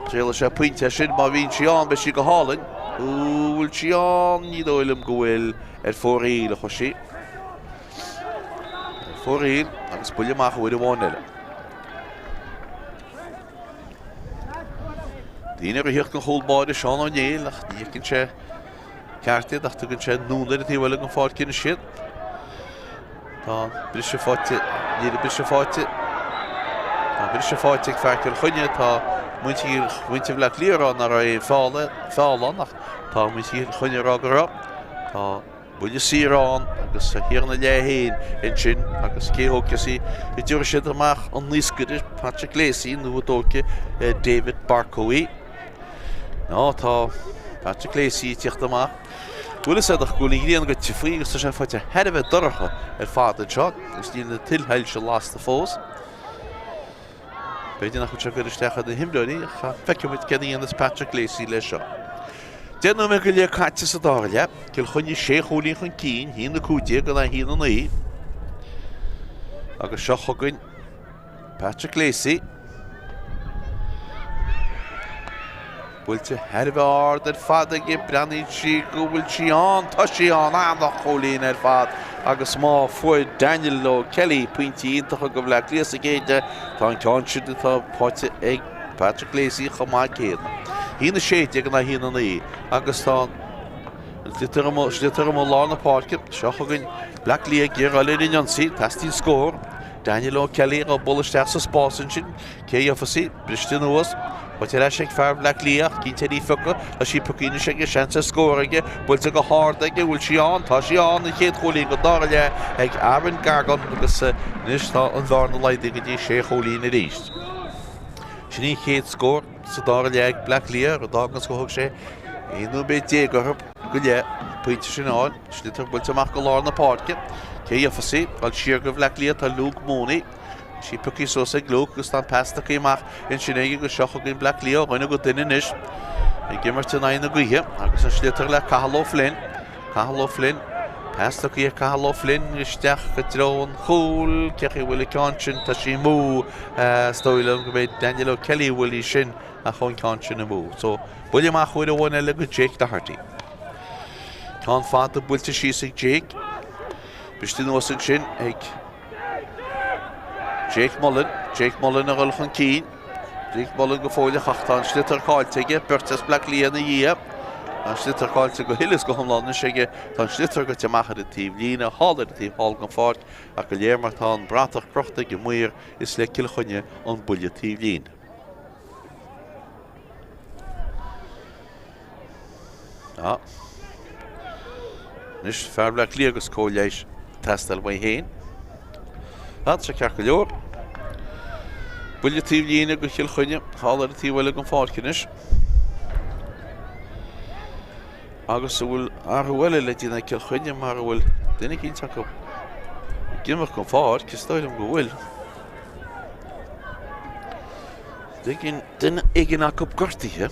Triailfidh sé pointe as sin, má bhíonn sí ann beidh sí go hálainn. Bhfuil sí ann? Ní dóigh liom go bhfuil. Ar fóraoil a chuaigh sí. Ar fóraoil agus buille amach uair amháin eile. Daoine ag ritheacht don chúl báire Seán Ó Néill ach ní fheiceann sé ceart iad ach tugann sé anonn ar an taobh eile den pháirc anois iad. Tá briseadh faighte, níl an briseadh faighte. Tá briseadh faighte ag fear Chill Chainnigh, tá muintir muintir Bhaile Átha Cliath ag rá nach raibh aon feall ann ach tá muintir Chill Chainnigh ag rá go raibh. Tá buille saor ann agus a thiarna leath féin ansin agus cé thógfas í? An dtabharfaidh siad amach an naoscaire Patrick Lacey nó an dtógfaidh David Barcoe í? Ná tá Patrick Lacey ag tíocht amach. Bhfuil fhios agat go bhfuil an ghrian goite faoi agus tá sé faighte thar a bheith dorcha ar fad anseo agus níl na tuilshoilse lasta fós. B'fhéidir nach bhfuil sé ag cur isteach ar na himreoirí ach feicfidh muid céard a dhéanfas Patrick Lacey leis seo. 10 nóiméad go leith caite sa dara leath, Cill Chainnigh sé chúilín chun cinn, 1-15 in aghaidh 1-9. Agus seo chugainn Patrick Lacey. Buailte thar a bheith ard ar fad aige, breathnaíonn sí go bhfuil sí ann, tá sí ann, an-chúilín ar fad agus má fuair Daniel O'Kelly pointí iontacha do Bhleá Cliath sa gcéad leath, tá an ceann sin atá faighte ag Patrick Lacey chomh maith céanna. 1-16 in aghaidh 1-9 agus tá an sliotar amuigh, sliotar amuigh lár na páirce, seo chugainn Bleá Cliath ag iarraidh dul ar an ionsaí, teastaíonn scór. Daniel O'Kelly ag bualadh isteach sa spás ansin, cé a gheofas í? Briste anuas. Faighte ar ais ag fear Bhleá Cliath ach cinnte ar í a phiocadh. Tá sí pioctha anois aige, seans ar scór aige. Buailte go hard aige, bhfuil sí ann? Tá sí ann! An chéad chúilín den dara leath ag Aaron Gargan agus anois tá an bhearna laghdaithe go dtí sé chúilín arís. Sin í an chéad scór sa dara leath ag Bleá Cliath, rud a fháganns gur thóg sé 11 nóiméad orthu go leith an pointe sin a fháil. Sliotar buailte amach go lár na páirce. Cé a gheofas í? Dul siar go Bhleá Cliath tá Luke Mooney. Tá sí pioctha suas ag Luke agus tá an pas tugtha amach ansin aige agus seo chugainn Bleá Cliath ó dhuine go duine anois ag imirt in aghaidh na gaoithe agus an sliotar le Cathal O'Flynn. Cathal O'Flynn, pas tugtha ag Cathal O'Flynn isteach i dtreo an chúil. Cé chaoi a bhfuil an ceann sin? Tá sí amú. Is dóigh liom go mbeidh Daniel O'Kelly a bhfuil í sin ach chuaigh an ceann sin amú. So, buille amach uair amháin eile go Jake Doherty. Ceann fada buailte síos ag Jake. Briste anuas ansin ag Jake Mullen, Jake Mullen a dhul chun cinn. Jake Mullen go fóill ach tá an sliotar caillte aige, beirt as Bleá Cliath ina dhiaidh. Tá an sliotar caillte go huile is go hiomlán anois aige. Tá an sliotar goite amach ar an taobh líne, thall ar an taobh thall den pháirc ach go léir mar tá an bratach crochta ag an maor is le Cill Chainnigh an buille taobh líne. Anois fear Bhleá Cliath agus cóir leighis ag teastáil uaidh féin. Tá sé ceart go leor. Buille taobh líne go Chill Chainnigh, thall ar an taobh eile den pháirc anois. Agus an bhfuil athrú eile le déanamh ag Cill Chainnigh mar a bhfuil duine eicínt acu ag imeacht den pháirc, is dóigh liom go bhfuil. Duine éigin acu gortaithe.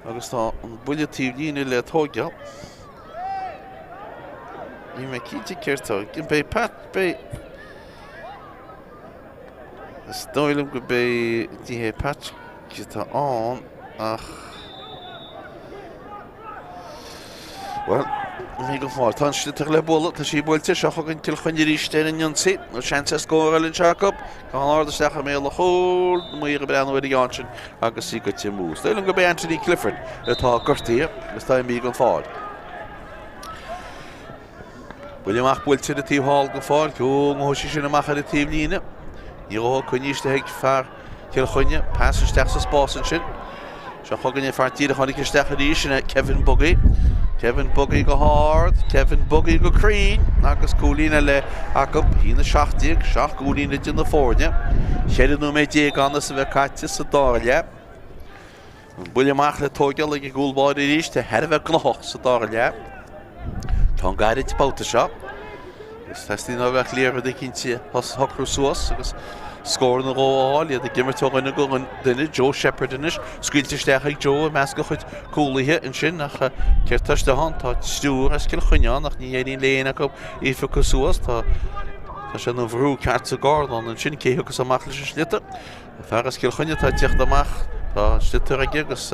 Agus tá an buille taobh líne le tóigeáil. Níl mé cinnte céard tá. Beidh Pat, beidh... Is dóigh liom go beidh ní hé Pat atá ann ach... Bhuel, ní go fóill. Tá an sliotar le bualadh, tá sí buailte, seo chugainn Cill Chainnigh arís ar an ionsaí. Nó seans ar scór eile anseo acu. Ceann ard isteach i mbéal an chúil, maor ag breathnú ar an gceann sin agus í goite amú. Is dóigh liom gurb é Anthony Clifford atá gortaithe agus tá imithe den pháirc. Buille amach buailte ar an taobh thall den pháirc. Ó, ngabhfaidh sí sin amach ar an taobh líne. Ní raibh coinnithe istigh ag fear Chill Chainnigh. Pas isteach sa spás ansin. Seo chugainn an fear díreach tháinig isteach arís, sin é Kevin Buggy. Kevin Buggy go hard, Kevin Buggy go cruinn agus cúilín eile acu. 1-17, 7 gcúilín idir na foirne. 14 nóiméad ann is a bheith caite sa dara leath. An buille amach le tóigeáil ag an gcúl báire arís, tá thar a bheith gnóthach sa dara leath. Tá an gairid babhta seo. Agus teastaíonn ó Bhleá Cliath rud eicínt a shocrú suas agus scór nó dhó a fháil, iad ag imirt ó dhuine go duine. Joe Shepherd anois, scaoilte isteach ag Joe i measc a chuid cúlaithe ansin ach céard tá istigh ann? Tá triúr as Cill Chainnigh ann ach ní éiríonn le éinne acu í a phiocadh suas. Tá sé ina bhrú ceart sa gcornán ansin. Cé thiocfas amach leis an sliotar? Fear as Cill Chainnigh atá ag tíocht amach. Tá an sliotar aige agus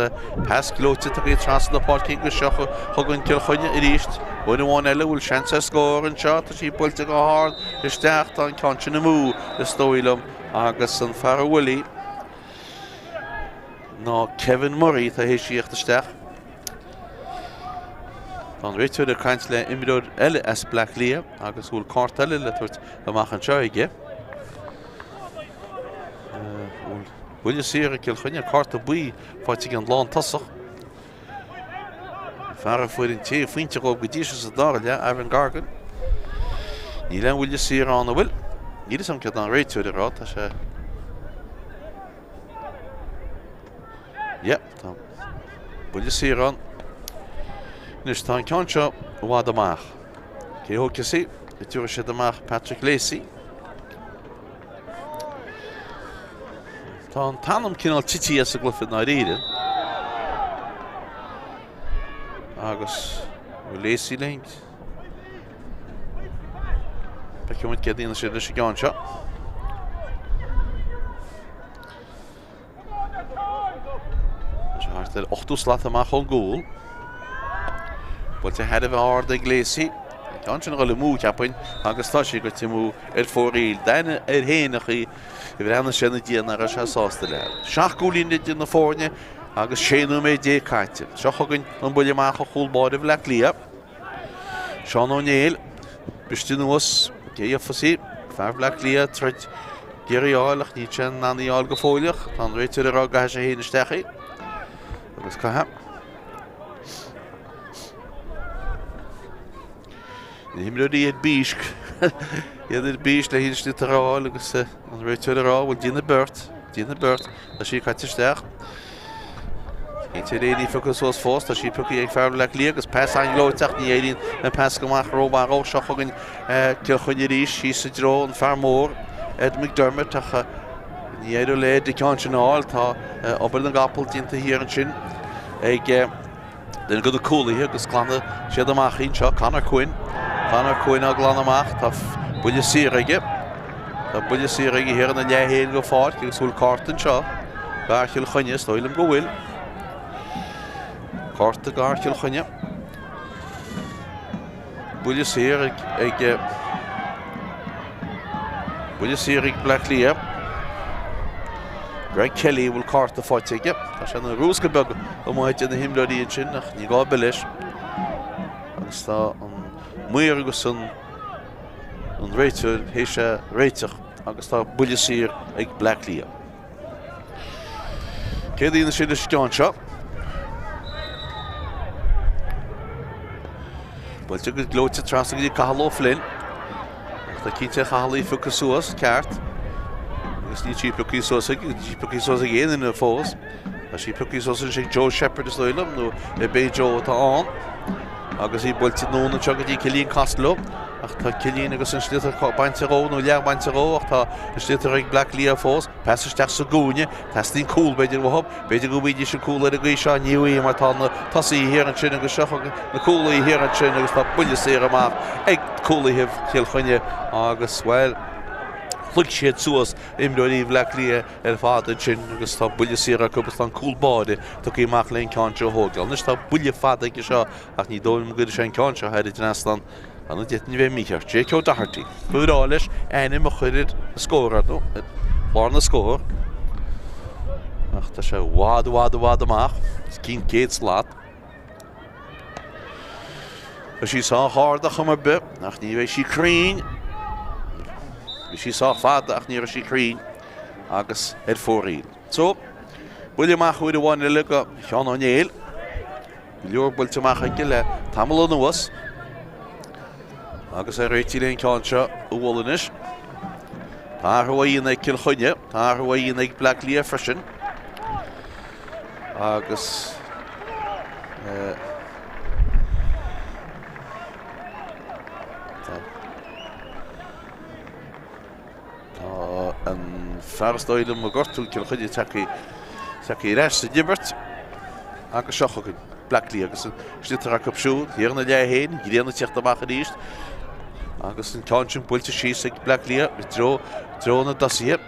pas gleoite tugtha trasna na páirce agus seo chugainn Cill Chainnigh arís. Uair amháin eile bhfuil seans ar scór anseo, tá sí buailte go hard isteach, tá an ceann sin amú is dóigh liom agus an fear a bhuail í ná Kevin Murray atá théis tíocht isteach. Tá an réiteoir ag caint le imreoir eile as Bleá Cliath agus bhfuil cárta eile le tabhairt amach anseo aige. Buille saor ag Cill Chainnigh, cárta buí faighte ag an lántosach. Fear a fuair an t-aon phointe dhóibh go dtí seo sa dara leath, Aaron Gargan. Níl aon bhuille saor ann, an bhfuil? Níl fhios agam céard an réiteoir ag rá, tá sé Yeah, tá buille saor ann. Anois tá an ceann seo i bhfad amach. Cé a thógfas í? Tabharfaidh siad amach Patrick Lacey. Tá an t-anam cineál tite as an gcluiche i ndáiríre. Agus Lacey linn. Feicfidh muid céard a dhéanfaidh siad leis an gceann seo. Tá sé thart ar 80 slat amach ón gcúl. Buailte thar a bheith ard ag Lacey. An ceann sin a dhul amú, cheapfainn, agus tá sí goite amú ar fóraoil. D'aithne air féin a chaoi a bhreathnaigh sé ina diaidh nach raibh sé sásta léi. Seacht gcúilín idir na foirne agus 16 nóiméad caite. Seo chugainn an buille amach ó chúl báire Bhaile Átha Cliath. Seán Ó Néill, briste anuas, cé a gheofas í? Fear Bhaile Átha Cliath, troid ag iarraidh í a fháil ach níl sé in ann í a fháil go fóilleach. Tá an réiteoir ag rá go gcaithfidh sé féin isteach í. Agus caithfidh. Na himreoirí ar bís, iad ar bís le an sliotar a fháil agus an réiteoir ag rá bhfuil déanamh beart, déanamh beart, tá sí caite isteach. Cinnte ní pioctha suas fós, tá sí pioctha ag fear Bhaile Átha Cliath agus pas an-ghleoite ach ní éiríonn an pas go maith rómhaith dhó. Seo chugainn Cill Chainnigh arís síos i dtreo an fear mór Ed McDermott ach ní éireoidh le Ed an ceann sin a fháil. Tá obair na gcapall déanta thiar ansin ag duine de na cúlaithe agus glanfaidh siad amach í anseo, Conor Quinn. Conor Quinn á glanadh amach, tá buille saor aige. Tá buille saor aige thiar ina leath féin den pháirc agus bhfuil cárta anseo. D'fhear Chill Chainnigh, is dóigh liom go bhfuil. Cárta d'fhear Chill Chainnigh. Buille saor ag, ag Buille saor ag Bleá Cliath. Greg Kelly a bhfuil cárta faighte aige. Tá sé ina rúscadh beag amuigh idir na himreoirí ansin ach ní gá bith leis. Agus tá an maor agus an an réiteoir théis é a réiteach agus tá buille saor ag Bleá Cliath. Céard a dhéanfaidh siad leis an gceann seo? Buailte go gleoite trasna go dtí Cathal O'Flynn. Ach tá cinnte Cathal í phiocadh suas, ceart. Agus níl sí pioctha suas ag, níl sí pioctha suas ag aon duine fós. Tá sí pioctha suas anois ag Joe Shepherd is dóigh liom, nó ab é Joe atá ann. Agus í buailte anonn anseo go dtí Cillian Costello. Ach tá Cillian agus an sliotar bainte dhó, nó leath bainte dhó, ach tá an sliotar ag Bleá Cliath fós. Pas isteach sa gcúinne. Teastaíonn cúl, b'fhéidir, uathu. B'fhéidir go bhfaighidís an cúl ar an gcaoi seo. Ní bhfaighidh mar tá na tosaithe thiar ansin agus seo chugainn na cúlaithe thiar ansin agus tá buille saor amach ag cúlaithe Chill Chainnigh agus, bhuel, shloig siad suas imreoirí Bhleá Cliath ar fad ansin agus tá buille saor acu agus tá an cúl báire tugtha amach le an ceann seo a thógáil. Anois tá buille fada aige seo ach ní dóigh liom go gcuirfidh sé an ceann seo thar an dtrasnán. Ar ndóigh d'fhéadfainn a bheith mícheart. Jake O'Doherty. Ba bhreá leis ainm a chur ar an scór, ar ndóigh, ar chlár na scór. Ach tá sé i bhfad, i bhfad, i bhfad amach. Os cionn 100 slat. Tá sí sách ard ar chuma ar bith, ach ní bheidh sí cruinn. Bhí sí sách fada ach ní raibh sí cruinn agus ar fóraoil. So, buille amach uair amháin eile go Sheán Ó Néill. Go leor buailte amach aige le tamall anuas agus é réitithe le an ceann seo a bhualadh anois. Tá athrú á dhéanamh ag Cill Chainnigh, tá athrú á dhéanamh ag Bleá Cliath freisin. Agus eh, tá Tá an fear is dóigh liom a gortú Cill Chainnigh tagtha ar ais san imirt agus seo chugainn Bleá Cliath agus an sliotar acu siúd thiar ina leath féin, an ghrian ag teacht amach arís agus an ceann sin buailte síos ag Bleá Cliath i dtreo, dtreo na dtosaithe.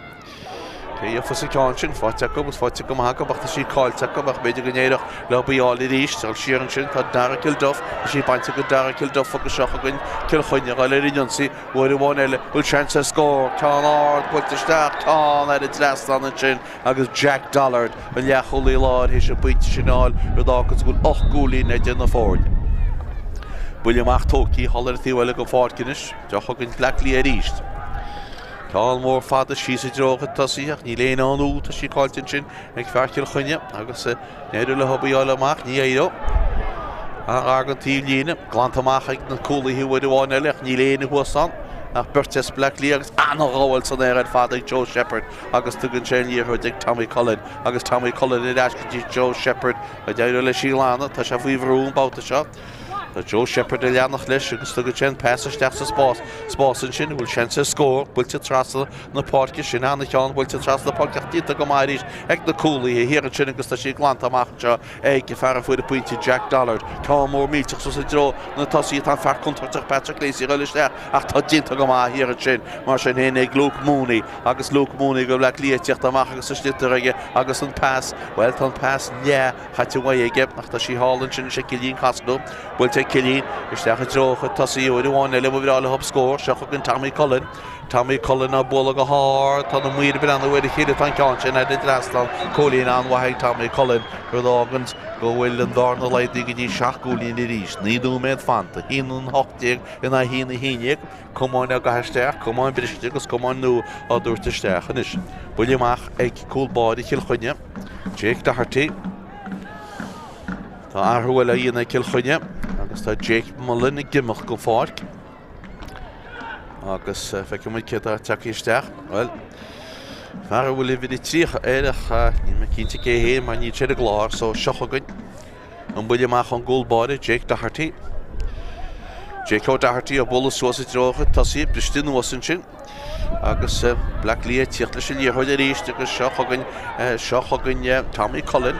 Cé a gheofas an ceann sin? Faighte acu agus faighte go maith acu ach tá sí caillte acu ach b'fhéidir go n-éireodh leo í a fháil arís. Dul siar ansin tá Dara Kilduff. Tá sí bainte go Dara Kilduff agus seo chugainn Cill Chainnigh ag dul ar an ionsaí. Uair amháin eile, bhfuil seans ar scór? Ceann ard buailte isteach, ceann ar an dtrasnán ansin agus Jack Dollard, an leathchúlaí láir, théis an pointe sin a fháil, rud a fháganns go bhfuil 8 gcúilín idir na foirne. Buille amach tógtha thall ar an taobh eile den pháirc anois. Seo chugainn Bleá Cliath arís. Ceann mór fada síos i dtreo a chuid tosaithe ach níl éinne ann. Tá sí caillte ansin ag fear Chill Chainnigh agus an éireoidh leo í a fháil amach, ní éireoidh. An-ghar don taobhlíne, glanta amach ag na cúlaithe uair amháin eile ach níl éinne thuas ann ach beirt as Bleá Cliath agus an-ghabháil san aer ar fad ag Joe Shepherd agus tugann sé an liathróid ag Tommy Cullen agus Tommy Cullen ar ais go dtí Joe Shepherd. An éireoidh leis í a ghlanadh, tá sé faoi bhrú an babhta seo. Tá Joe Shepherd ag leanacht leis agus tugann sé an pas isteach sa spás. Spás ansin, bhfuil seans ar scór, buailte trasna na páirce, sin an-cheann, buailte trasna na páirce ach déanta go maith arís ag na cúlaithe thiar ansin agus tá sí glanta amach anseo ag fear a fuair an pointe, Jack Dollard. Ceann mór millteach suas i dtreo na tosaithe, tá an fear contúirteach Patrick Lacey ag dul isteach ach tá déanta go maith thiar ansin mar sin féin ag Luke Mooney agus Luke Mooney go Bleá Cliath ag tíocht amach agus an sliotar aige agus an pas, bhuel tá an pas leath Caite uaidh aige ach tá sí thall ansin anois ag Cillian Costello. Buailte ag Cillian isteach i dtreo a chuid tosaithe uair amháin eile ba bhreá leo scór. Seo chugainn Tommy Cullen. Tommy Cullen á bualadh go hard. Tá na maoir ag breathnú ar a chéile. Tá an ceann sin thar an dtrasnán. Cúilín an-mhaith ag Tommy Cullen, rud a fháganns go bhfuil an bhearna laghdaithe go dtí 7 gcúilín arís. 9 nóiméad fanta. 1-18 in aghaidh 1-11. Camáin á gcaitheamh isteach, camáin briste agus camáin nua á dtabhairt isteach anois. Buille amach ag cúl báire Chill Chainnigh, Jake Doherty. Tá athrú eile á dhéanamh ag Cill Chainnigh agus tá Jake Mullen ag imeacht den pháirc. Agus eh, feicfidh muid cé atá tagtha isteach. Bhuel, fear a bhfuil uimhir 30 air ach eh, níl mé cinnte cé hé mar níl sé ar an gclár, so seo chugainn. An buille amach ón gcúl báire, Jake Doherty. Jake O'Doherty á bualadh suas i dtreo a chuid tosaithe, briste anuas ansin. Agus eh, Bleá Cliath ag tíocht leis an liathróid arís agus seo chugainn eh, seo chugainn eh, Tommy Cullen.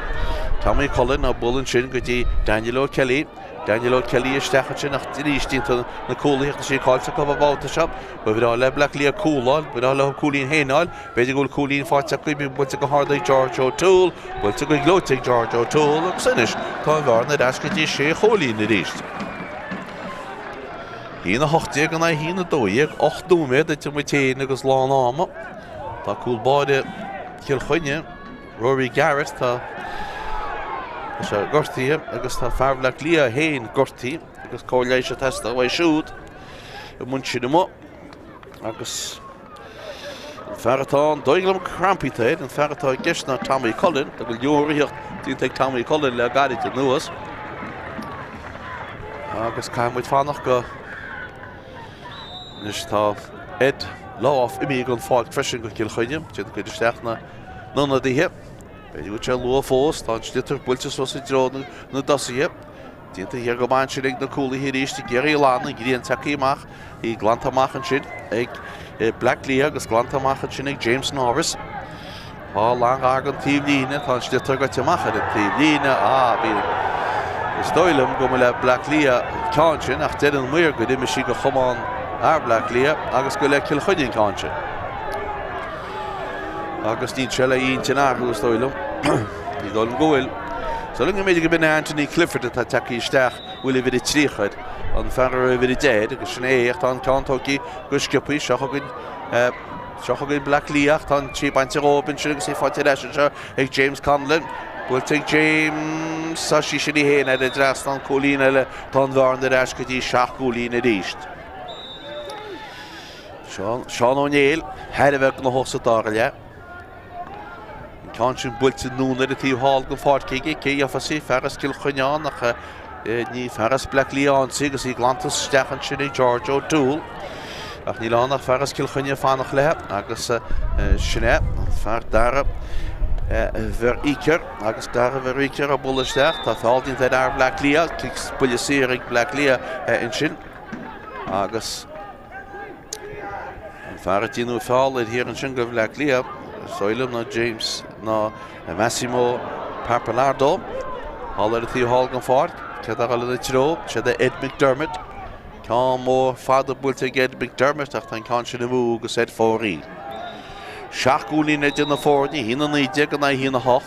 Tommy Cullen á bualadh ansin go dtí Daniel O'Kelly. Daniel O'Kelly isteach ansin ach arís déanta na cúlaithe tá sí caillte acu an babhta seo. Ba bhreá le Bleá Cliath cúl a fháil, ba bhreá leo cúilín féin a fháil. B'fhéidir go bhfuil cúilín faighte acu, bhí buailte go hard ag George O'Toole, buailte go gleoite ag George O'Toole agus anois tá an bhearna ar ais go dtí sé chúilín arís. 1-18 in aghaidh 1-12, 8 nóiméad idir muid féin agus lán ama. Tá cúl báire Chill Chainnigh, Rory Garrett, tá sé gortaithe agus tá fear Bhaile Átha Cliath féin gortaithe agus cóir leighis ag teastáil uaidh siúd i mbun sin amuigh agus An fear atá ann, dóigh liom crampaí atá air, an fear atá i gceist ná Tommy Cullen, tá go leor rithíocht déanta ag Tommy Cullen le gairid anuas. Agus caithfidh muid fanacht go Anois tá Ed Lauf imithe den pháirc freisin go Cill Chainnigh, déanfaidh cuid isteach na n-ionadaithe. B'fhéidir go bhfuil sé luath fós, tá an sliotar buailte suas i dtreo na dtosaithe. Déanta thiar go maith ansin ag na cúlaithe arís ag iarraidh a ghlanadh, an ghrian tagtha amach, í glanta amach ansin ag Bleá Cliath agus glanta amach ansin ag James Norris. Tá lánghar don taobhlíne, tá an sliotar goite amach ar an taobhlíne, ah, bhí, is dóigh liom go mba le Bleá Cliath an ceann sin ach deir an maor gur imigh sí go chamán fhear Bleá Cliath agus gur le Cill Chainnigh an ceann sin. Agus níl sé le intinn athrú is dóigh liom. Ní dóigh liom go bhfuil. Is dóigh liom go mb'fhéidir go b'in é Anthony Clifford atá tagtha isteach, bhfuil uimhir a 30 air, an fear a raibh uimhir 10 air, agus sin é ach tá an ceann tógtha go sciobtha. Seo chugainn seo chugainn Bleá Cliath ach tá an trí bainte dhóibh ansin agus é faighte ar ais anseo ag James Conlon. Buailte ag James, tá sí sin í féin ar an dtrasnán, cúilín eile, tá an bhearna ar ais go dtí seacht gcúilín arís. Seán Ó Néill, thar a bheith gnóthach sa dara leath. An ceann sin buailte anonn ar an taobh thall den pháirc aige, cé a gheofas í? Fear as Cill Choinneán ach ní fear as Bleá Cliath a fhaigheanns í agus í glanta isteach ansin ag George O'Toole. Ach níl ann ach fear as Cill Chainnigh ag fanacht léi agus sin é an fear Dara Vereker agus Dara Vereker á bualadh isteach. Tá feall déanta ar fhear Bhleá Cliath, cic buille saor ag Bleá Cliath ansin agus An fear a déanadh feall air thiar ansin go Bhleá Cliath, is dóigh liom ná James ná Massimo Pappalardo. Thall ar an taobh thall den pháirc, cé atá ag dul ina treo, siad é Ed McDermott. Ceann mór fada buailte ag Ed McDermott ach tá an ceann sin amú agus ar fóraoil. 7 gcúilín idir na foirne, 1-19 in aghaidh 1-8.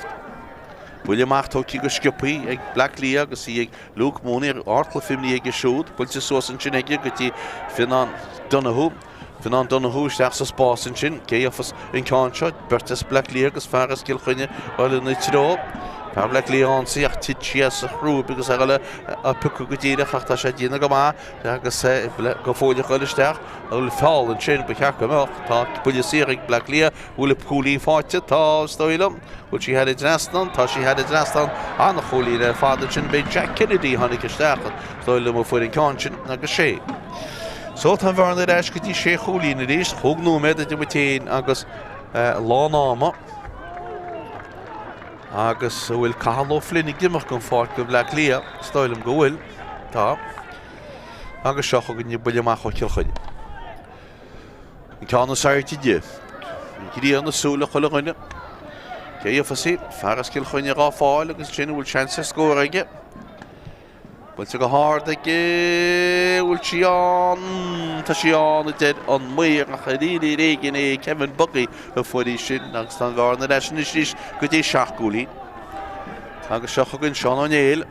Buille amach tógtha go sciobtha ag Bleá Cliath agus í ag Luke Mooney, ardchluiche imrithe aige siúd. Buailte suas ansin aige go dtí Fionnán Donoghue. Fionnán Donoghue isteach sa spás ansin. Cé gheofas an ceann seo? Beirt as Bleá Cliath agus fear as Cill Chainnigh ag dul ina treo. Fear Bhleá Cliath á ionsaí ach thit sé as a chrúib agus é ag dul á piocadh go díreach ach tá sé ag déanamh go maith agus é go fóill ag dul isteach. An bhfuil feall ansin? Ba cheart go mbeadh. Tá buille saor ag Bleá Cliath. Bhfuil an cúilín faighte? Tá, is dóigh liom. Bhfuil sí thar an dtrasnán? Tá sí thar an dtrasnán. An-chúilín ar fad ansin. B'é Jack Kennedy a tháinig isteach, is dóigh liom, a fuair an ceann sin agus sé. So tá an bhearna ar ais go dtí sé chúilín arís. Chúig nóiméad idir muid féin agus lán ama. Agus an bhfuil Cathal Ó Floinn ag imeacht den pháirc do Bhleá Cliath? Is dóigh liom go bhfuil. Tá. Agus seo chugainn an buille amach ó Chill Chainnigh. An ceann is airde di. An ghrian i súile chuile dhuine. Cé gheofas í? Fear as Cill Chainnigh dhá fáil agus ansin an bhfuil seans ar scór aige? Buailte go hard aige. Bhfuil sí ann? Tá sí ann, a deir an maor ach ar iarraidh ar éigean é Kevin Buggy a fuair í sin agus tá an bhearna ar ais anois arís go dtí 7 gcúilín. Agus seo chugainn Seán Ó Néill.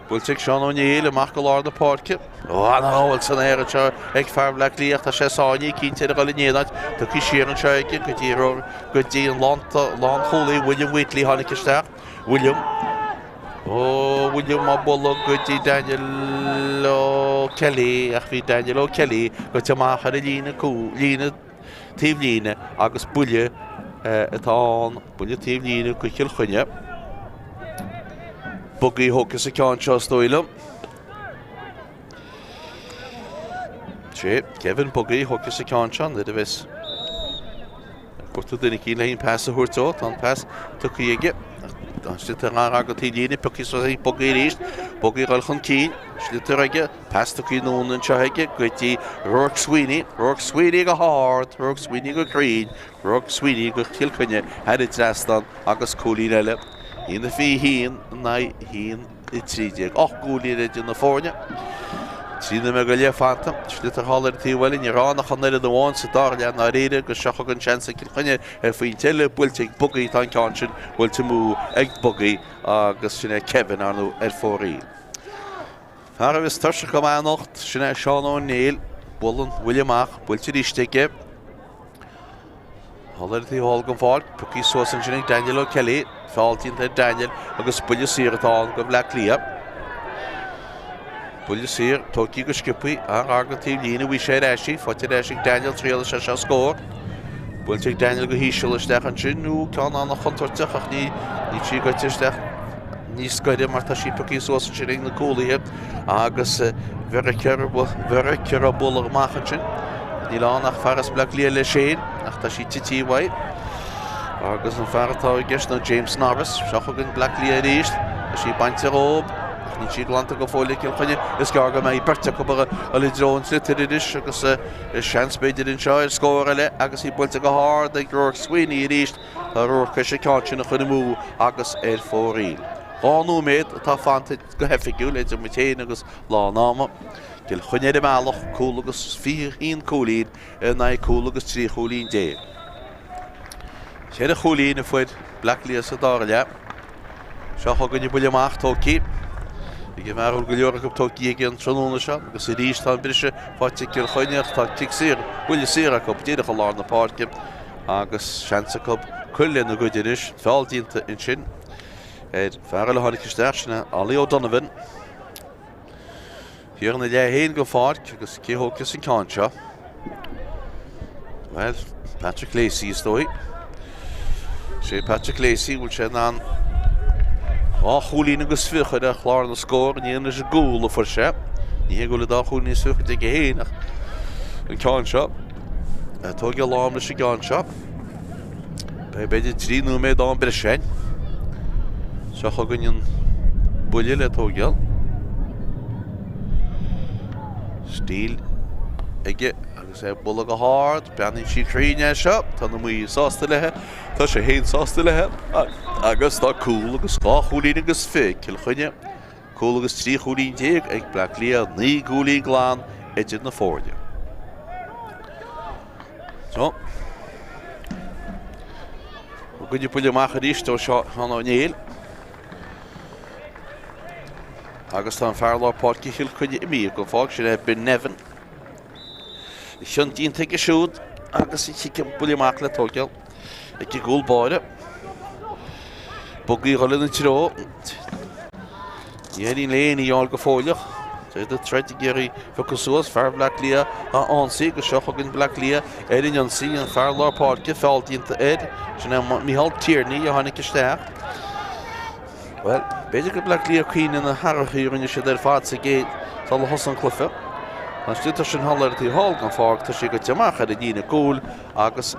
Buailte ag Seán Ó Néill amach go lár na páirce. Ana-ghabháil san aer anseo ag fear Bhleá Cliath. Tá sé sáinnithe cinnte ar a dhul in aon áit. Tugtha siar anseo aige go dtí go dtí an lánchúlaí William Wheatley tháinig isteach. William. Ó William á bualadh go dtí Daniel O'Kelly ach bhí Daniel O'Kelly goite amach ar an líne líne taobhlíne agus buille atá ann, buille taobhlíne go Cill Chainnigh. Buggy a thógfas an ceann seo is dóigh liom. Sé Kevin Buggy a thógfas an ceann seo nuair a bheas ag cuartú duine eicínt le an pas a thabhairt dó. Tá an pas tugtha aige. Tá sliotar gar go taobhlíne, pioctha suas ag Buggy arís. Buggy ag dul chun cinn, sliotar aige. Pas tugtha anonn anseo aige go dtí Rourke Sweeney. Rourke Sweeney go hard, Rourke Sweeney go cruinn, Rourke Sweeney go Cill Chainnigh thar an dtrasnán agus cúilín eile. 1-21 in aghaidh 1-13. 8 gcúilín idir na foirne. 3 nóiméad go leith fanta. Sliotar thall ar an taobh eile. Ní raibh ann ach an oiread amháin sa dara leath i ndáiríre agus seo chugainn seans ag Cill Chainnigh ar phointe eile. Buailte ag Buggy tá an ceann sin buailte amú ag Buggy agus sin é Kevin ar ndóigh ar fóraoil. Fear a bheas tuirseach go maith anocht, sin é Seán Ó Néill. Buaileann an buille amach, buailte arís aige. Thall ar an taobh thall den pháirc, pioctha suas ansin ag Daniel O'Kelly. Feall déanta ar Daniel agus buille saor atá ann go Bhleá Cliath. Buille saor, tógtha go sciobtha, an-ghar don taobh líne, bhí sé ar ais í, faighte ar ais ag Daniel, triailfidh sé seo scór. Buailte ag Daniel go híseal isteach ansin, nó ceann an-chontúirteach ach ní níl sí goite isteach. níos gaire mar tá sí pioctha suas ansin ag na cúlaithe agus Mheiriceá á bualadh amach ansin. Níl ann ach fear as Bleá Cliath leis féin ach tá sí tite uaidh. Agus an fear atá i gceist ná James Norris. Seo chugainn Bleá Cliath arís. Tá sí bainte dhóibh ach níl sí glanta go fóill ag Cill Chainnigh. Is gearr go mbeidh beirt acu ag dul i dtreo an tsliotair anois agus seans b'fhéidir anseo ar scór eile agus í buailte go hard ag Rourke Sweeney arís. Tá Rourke tar éis an ceann sin a chur amú agus ar fóraoil. 2 nóiméad atá fanta go hoifigiúil idir muid féin agus lán ama. Cill Chainnigh ar an mbealach, cúl agus 21 cúilín in aghaidh cúl agus 13 chúilín. Ceithre chúilín a fuair Bleá Cliath sa dara leath. Seo chugainn an buille amach tógtha ag an bhfear a bhfuil go leor acu tógtha aige an tráthnóna seo agus arís tá an briseadh faighte ag Cill Chainnigh ach tá cic saor, buille saor acu díreach i lár na páirce agus seans acu cur lena gcuid anois. Feall déanta ansin ar fear eile a tháinig isteach, sin é Ollie O'Donovan. Thiar ina leath féin den pháirc agus cé thógfas an ceann seo? Bhuel, Patrick Lacey is dóigh. Sé Patrick Lacey, bhfuil sé in ann dhá chúilín agus fiche a chur ar chlár na scór, ní anois an gcúl a fuair sé. Ní hé go bhfuil an dá chúilín is fiche aige féin ach an ceann seo. Tógfaidh a lán leis an gceann seo. Beidh b'fhéidir 3 nóiméad am breise againn. Seo chugainn an buille le tógáil. Stíl aige agus é ag bualadh go hard. Breathnaíonn sí cruinn é seo. Tá na maoir sásta léi. Tá sé féin sásta léi. Agus tá cúl agus 2 chúilín agus 20 ag Cill Chainnigh. Cúl agus 13 chúilín ag Bleá Cliath, 9 gcúilín glan idir na foirne. So. I gcoinne buille amach arís ó Seán Ó Néill. Agus tá an fear lár páirce Chill Chainnigh imithe den pháirc, sin é Ben Nevin. A chion déanta aige siúd agus an chic an buille amach le tógáil ag an gcúl báire. Buggy ag dul ina treo. Ní éiríonn léi í a fháil go fóill ach tá siad ag troid ag iarraidh piocadh suas fear Bhaile Átha Cliath á ionsaí agus seo chugainn Baile Átha Cliath ar an ionsaí, an fear lár páirce, feall déanta air, sin é Micheál Tierney a tháinig isteach. Bhuel, b'fhéidir gur Bleá Cliath cuimhne na hathruithe a rinne siad ar fad sa gcéad sular thosaigh an cluiche. An sliotar sin thall ar an taobh thall den pháirc, tá sé goite amach ar an líne cúil agus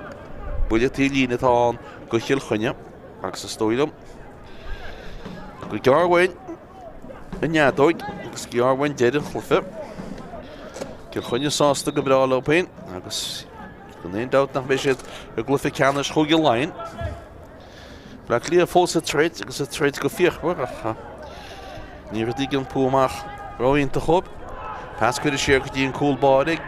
buille taobh líne atá ann do Chill Chainnigh agus is dóigh liom gur gearr uainn an fheadóig agus gearr uainn deireadh an chluiche. Cill Chainnigh sásta go breá leo féin agus gan aon dabht nach mbeidh siad i gcluiche ceannais Chúige Laighean. Bleá Cliath fós ag troid agus ag troid go fíochmhar ach ní raibh ag iompú amach ró-iontach dhóibh. Pas curtha siar go dtí an cúl báire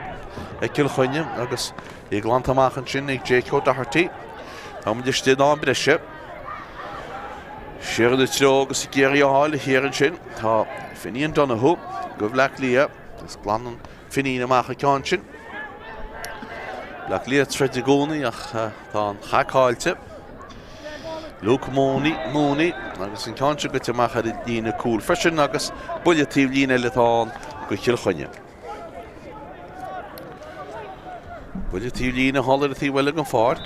ag Cill Chainnigh agus í glanta amach ansin ag Jake O'Doherty. Tá muid istigh in am breise. Siar ina treo agus ag iarraidh a fháil thiar ansin. Tá Finian Donoghue do Bhleá Cliath agus glanann Finian amach an ceann sin. Bleá Cliath ag troid i gcónaí ach tá an chaid caillte. Luke Mooney, Mooney agus an ceann seo goite amach ar an líne cúil freisin agus buille taobh líne eile atá ann do Chill Chainnigh. Buille taobh líne thall ar an taobh eile den pháirc.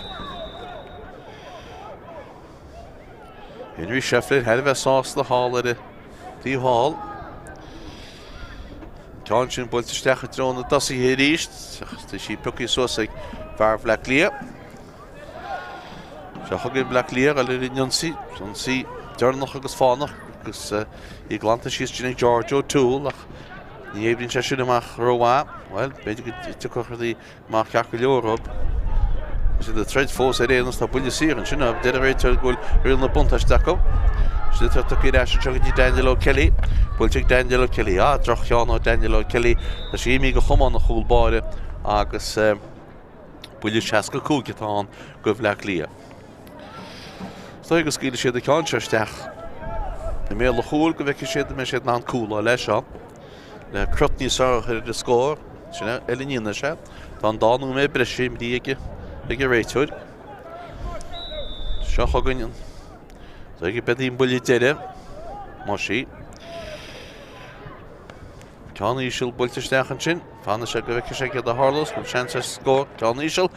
Henry Shefflin thar a bheith sásta thall ar an taobh thall. An ceann sin buailte isteach i dtreo na dtosaithe arís. Tá sí pioctha suas ag fear Bhleá Cliath. Seo chugainn Bleá Cliath ar an ionsaí, ionsaí deireanach agus fánach agus í glanta síos ansin ag George O'Toole ach ní oibríonn sé sin amach rómhaith. Bhuel, b'fhéidir go dtiocfadh rudaí amach ceart go leor dhóibh. Tá siad ag troid fós ar aon nós, tá buille saor ansin ach deir an réiteoir go bhfuil riail na buntáiste acu. Sliotar tugtha ar ais anseo go dtí Daniel O'Kelly. Buailte ag Daniel O'Kelly. Ah, droch-cheann ó Daniel O'Kelly. Tá sí imithe go chamán an chúl báire agus Buille 65 atá ann do Bhleá Cliath. Is dóigh go scaoilfidh siad an ceann seo isteach i mbéal an chúil go bhfeicfidh siad an mbeidh siad in ann cúl a fháil leis seo. Le crot níos fearr a chur ar an scór. Sin é, eile ní sé. Tá an dá nóiméad breise imithe ag an réiteoir. Seo chugainn an dóigh go mbeidh an buille deiridh. Más í. Ceann íseal buailte isteach ansin. Fanfaidh sé go bhfeicfidh sé céard a tharlós, go bhfuil seans ar scór. Ceann íseal.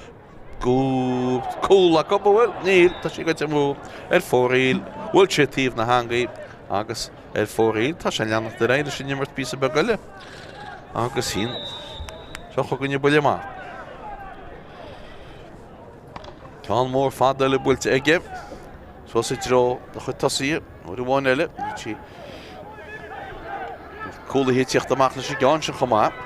Cúl acu, an bhfuil? Níl, tá sé goite amú ar fóraoil. Bhuail sé taobh na heangaí agus ar fóraoil. Tá sé ag leanacht ar aghaidh leis an imirt píosa beag eile. Agus sin. Seo chugainn an buille amach. Ceann mór fada eile buailte aige. Suas i dtreo a chuid tosaithe. Uair amháin eile, bhí sí cúlaithe ag tíocht amach leis an gceann sin chomh maith.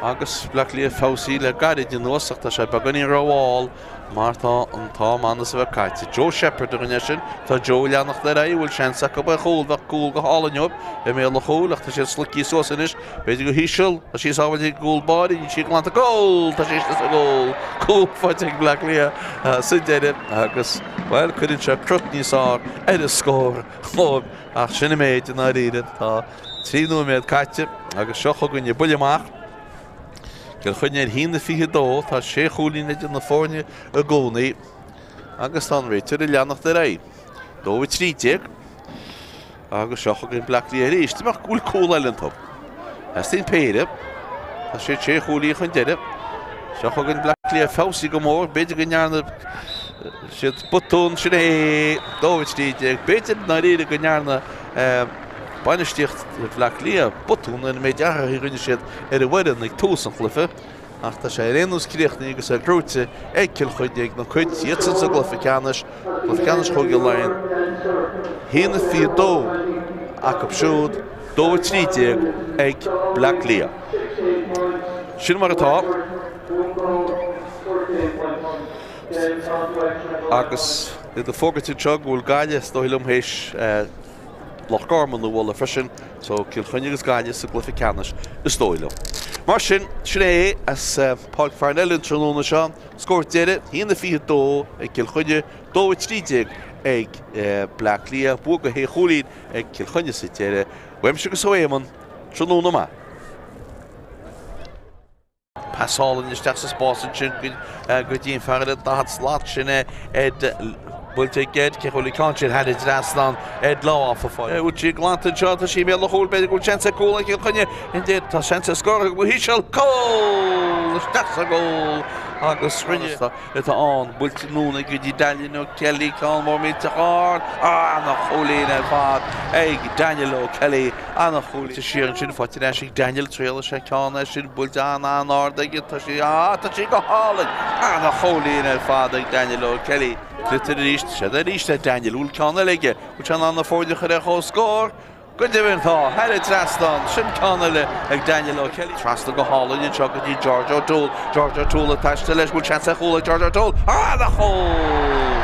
Agus Bleá Cliath feabhsaithe le gairid anuas ach tá sé beagáinín rómhall mar tá an t-am ann is a bheith caite. Joe Shepherd a rinne sin. Tá Joe ag leanacht ar aghaidh, bhfuil seans acu ar chúl, bheadh cúl go hálainn dóibh i mbéal an chúil ach tá siad sloicthe suas anois. B'fhéidir go híseal, tá sí sábháilte ag an gcúl báire, níl sí glanta. Goal! Tá sí istigh sa gcúl. Cúl faighte ag Bleá Cliath sa deireadh agus, bhuel, cuireann sé crot níos fearr ar an scór dóibh ach sin an méid i ndáiríre. Tá 3 nóiméad caite agus seo chugainn an buille amach. Cill Chainnigh ar 1-22, tá sé chúilín idir na foirne i gcónaí agus tá an réiteoir ag leanacht ar aghaidh. 2-13. Agus seo chugainn Bleá Cliath arís. An bhfuil cúl eile iontu. Theastaíonn péire. Tá siad sé chúilín chun deiridh. Seo chugainn Bleá Cliath feabhsaithe go mór. B'fhéidir go ndearna siad botún. Sin é 2-13. B'fhéidir ndáiríre go ndearna bainistíocht Bhleá Cliath botún ar an méid athraithe a rinne siad ar an bhfoireann ag tús an chluiche. Ach tá sé ar aon nós críochnaithe agus é gnóite ag Cill Chainnigh ag na cuid iadsan sa gcluiche ceannais, cluiche ceannais Chúige Laighean, 1-22 acu siúd, 2-13 ag Bleá Cliath. Sin mar atá. Agus iad ag fógairt anseo go bhfuil Gaillimh, is dóigh liom, théis Loch Garman a bhualadh freisin, so Cill Chainnigh agus Gaillimh sa gcluiche ceannais, is dóigh liom. Mar sin, sin é as Páirc Pharnell an tráthnóna seo. Scór deiridh, 1-22 ag Cill Chainnigh, 2-13 ag Bleá Cliath. Bua de shé chúilín ag Cill Chainnigh sa deireadh. Uaimse agus ó Éamonn, tráthnóna maith. Pas álainn isteach sa spás ansin go dtí an fear ar an 40 slat sin é Ed buailte ag Ed, cé chomh le ceann sin thar an dtrasnán Ed Law áfach fáil. Uchi glanta anseo tá sí i mbéal an chúil b'fhéidir go bhfuil seans ag cúl ag Cill Chainnigh indeed tá seans ar scór go híseal cúl isteach sa gcúl agus rinne atá ann buailte anonn go dtí Daniel O'Kelly ceann mór millteach ard ana-chúilín ar fad ag Daniel O'Kelly ana-chúilín siar ansin faighte ar ais ag Daniel triailfidh sé ceann é sin buailte an-an-ard aige tá sí ah tá sí go hálainn ana-chúilín ar fad ag Daniel O'Kelly Sliotar arís siad arís le Daniel bhfuil ceann eile aige bhfuil sé in ann na foirne a chur ar comhscór Go deimhin tá, thar an trasnán, sin ceann eile ag Daniel O'Kelly. Trasna go hálainn anseo go dtí George O'Toole. George O'Toole ag taisteal leis, bhfuil seans ar chúl ag George O'Toole? Ana-chúl!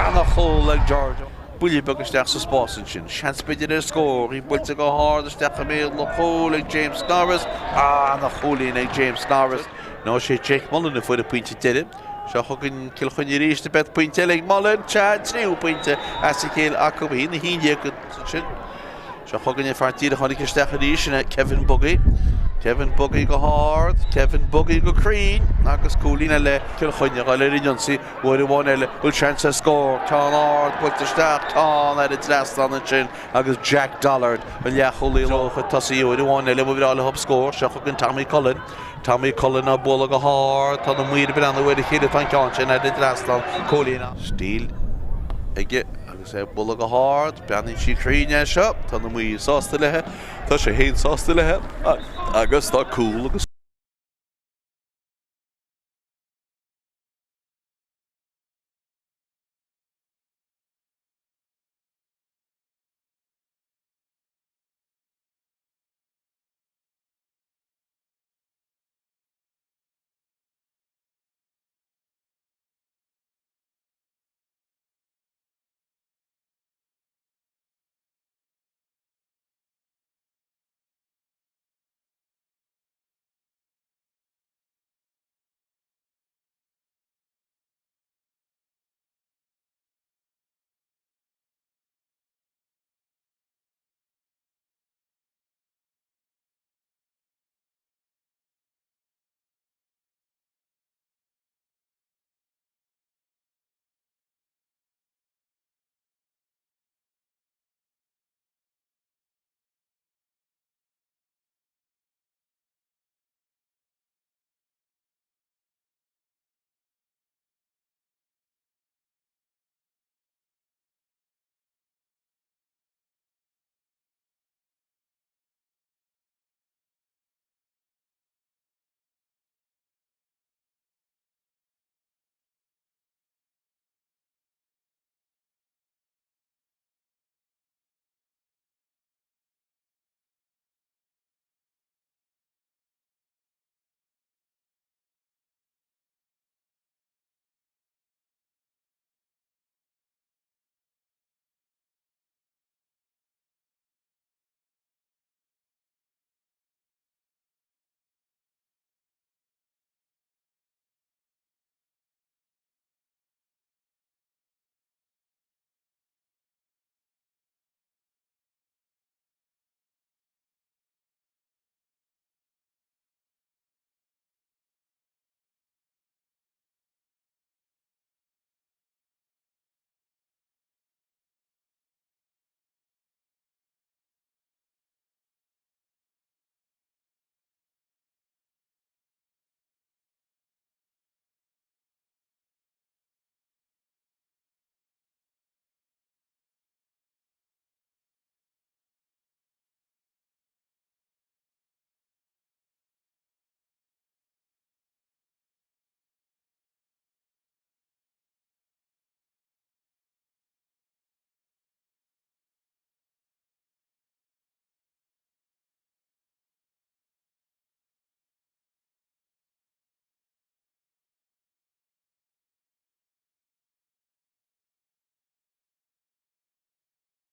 Ana-chúl ag George. Buille beag isteach sa spás ansin. Seans b'fhéidir ar scór. Í buailte go hard isteach i mbéal an chúil ag James Norris. Ana-chúilín ag James Norris. Nó sé Jake Mullen a fuair an pointe deiridh. Seo chugainn Cill Chainnigh arís, beidh pointe eile ag Mullen, sea, tríú pointe as a chéile acu, 1-11 ansin. Seo chugainn an fear díreach a tháinig isteach arís, sin é Kevin Buggy. Kevin Buggy go hard, Kevin Buggy go cruinn agus cúilín eile Cill Chainnigh ag dul ar an ionsaí uair amháin eile. Bhfuil seans ar scór, ceann ard buailte isteach, ceann ar an dtrasnán ansin agus Jack Dollard, an leathchúlaí chun tosaigh uair amháin eile, ba bhreá leo scór. Seo chugainn Tommy Cullen. Tommy Cullen á bualadh go hard, tá na maoir ag breathnú ar a chéile, tá an ceann sin ar an dtrasnán, cúilín stíl aige agus é ag bualadh go hard, breathnaíonn sí cruinn é seo, tá na maoir sásta léi, tá sé féin sásta léi agus tá cúl agus.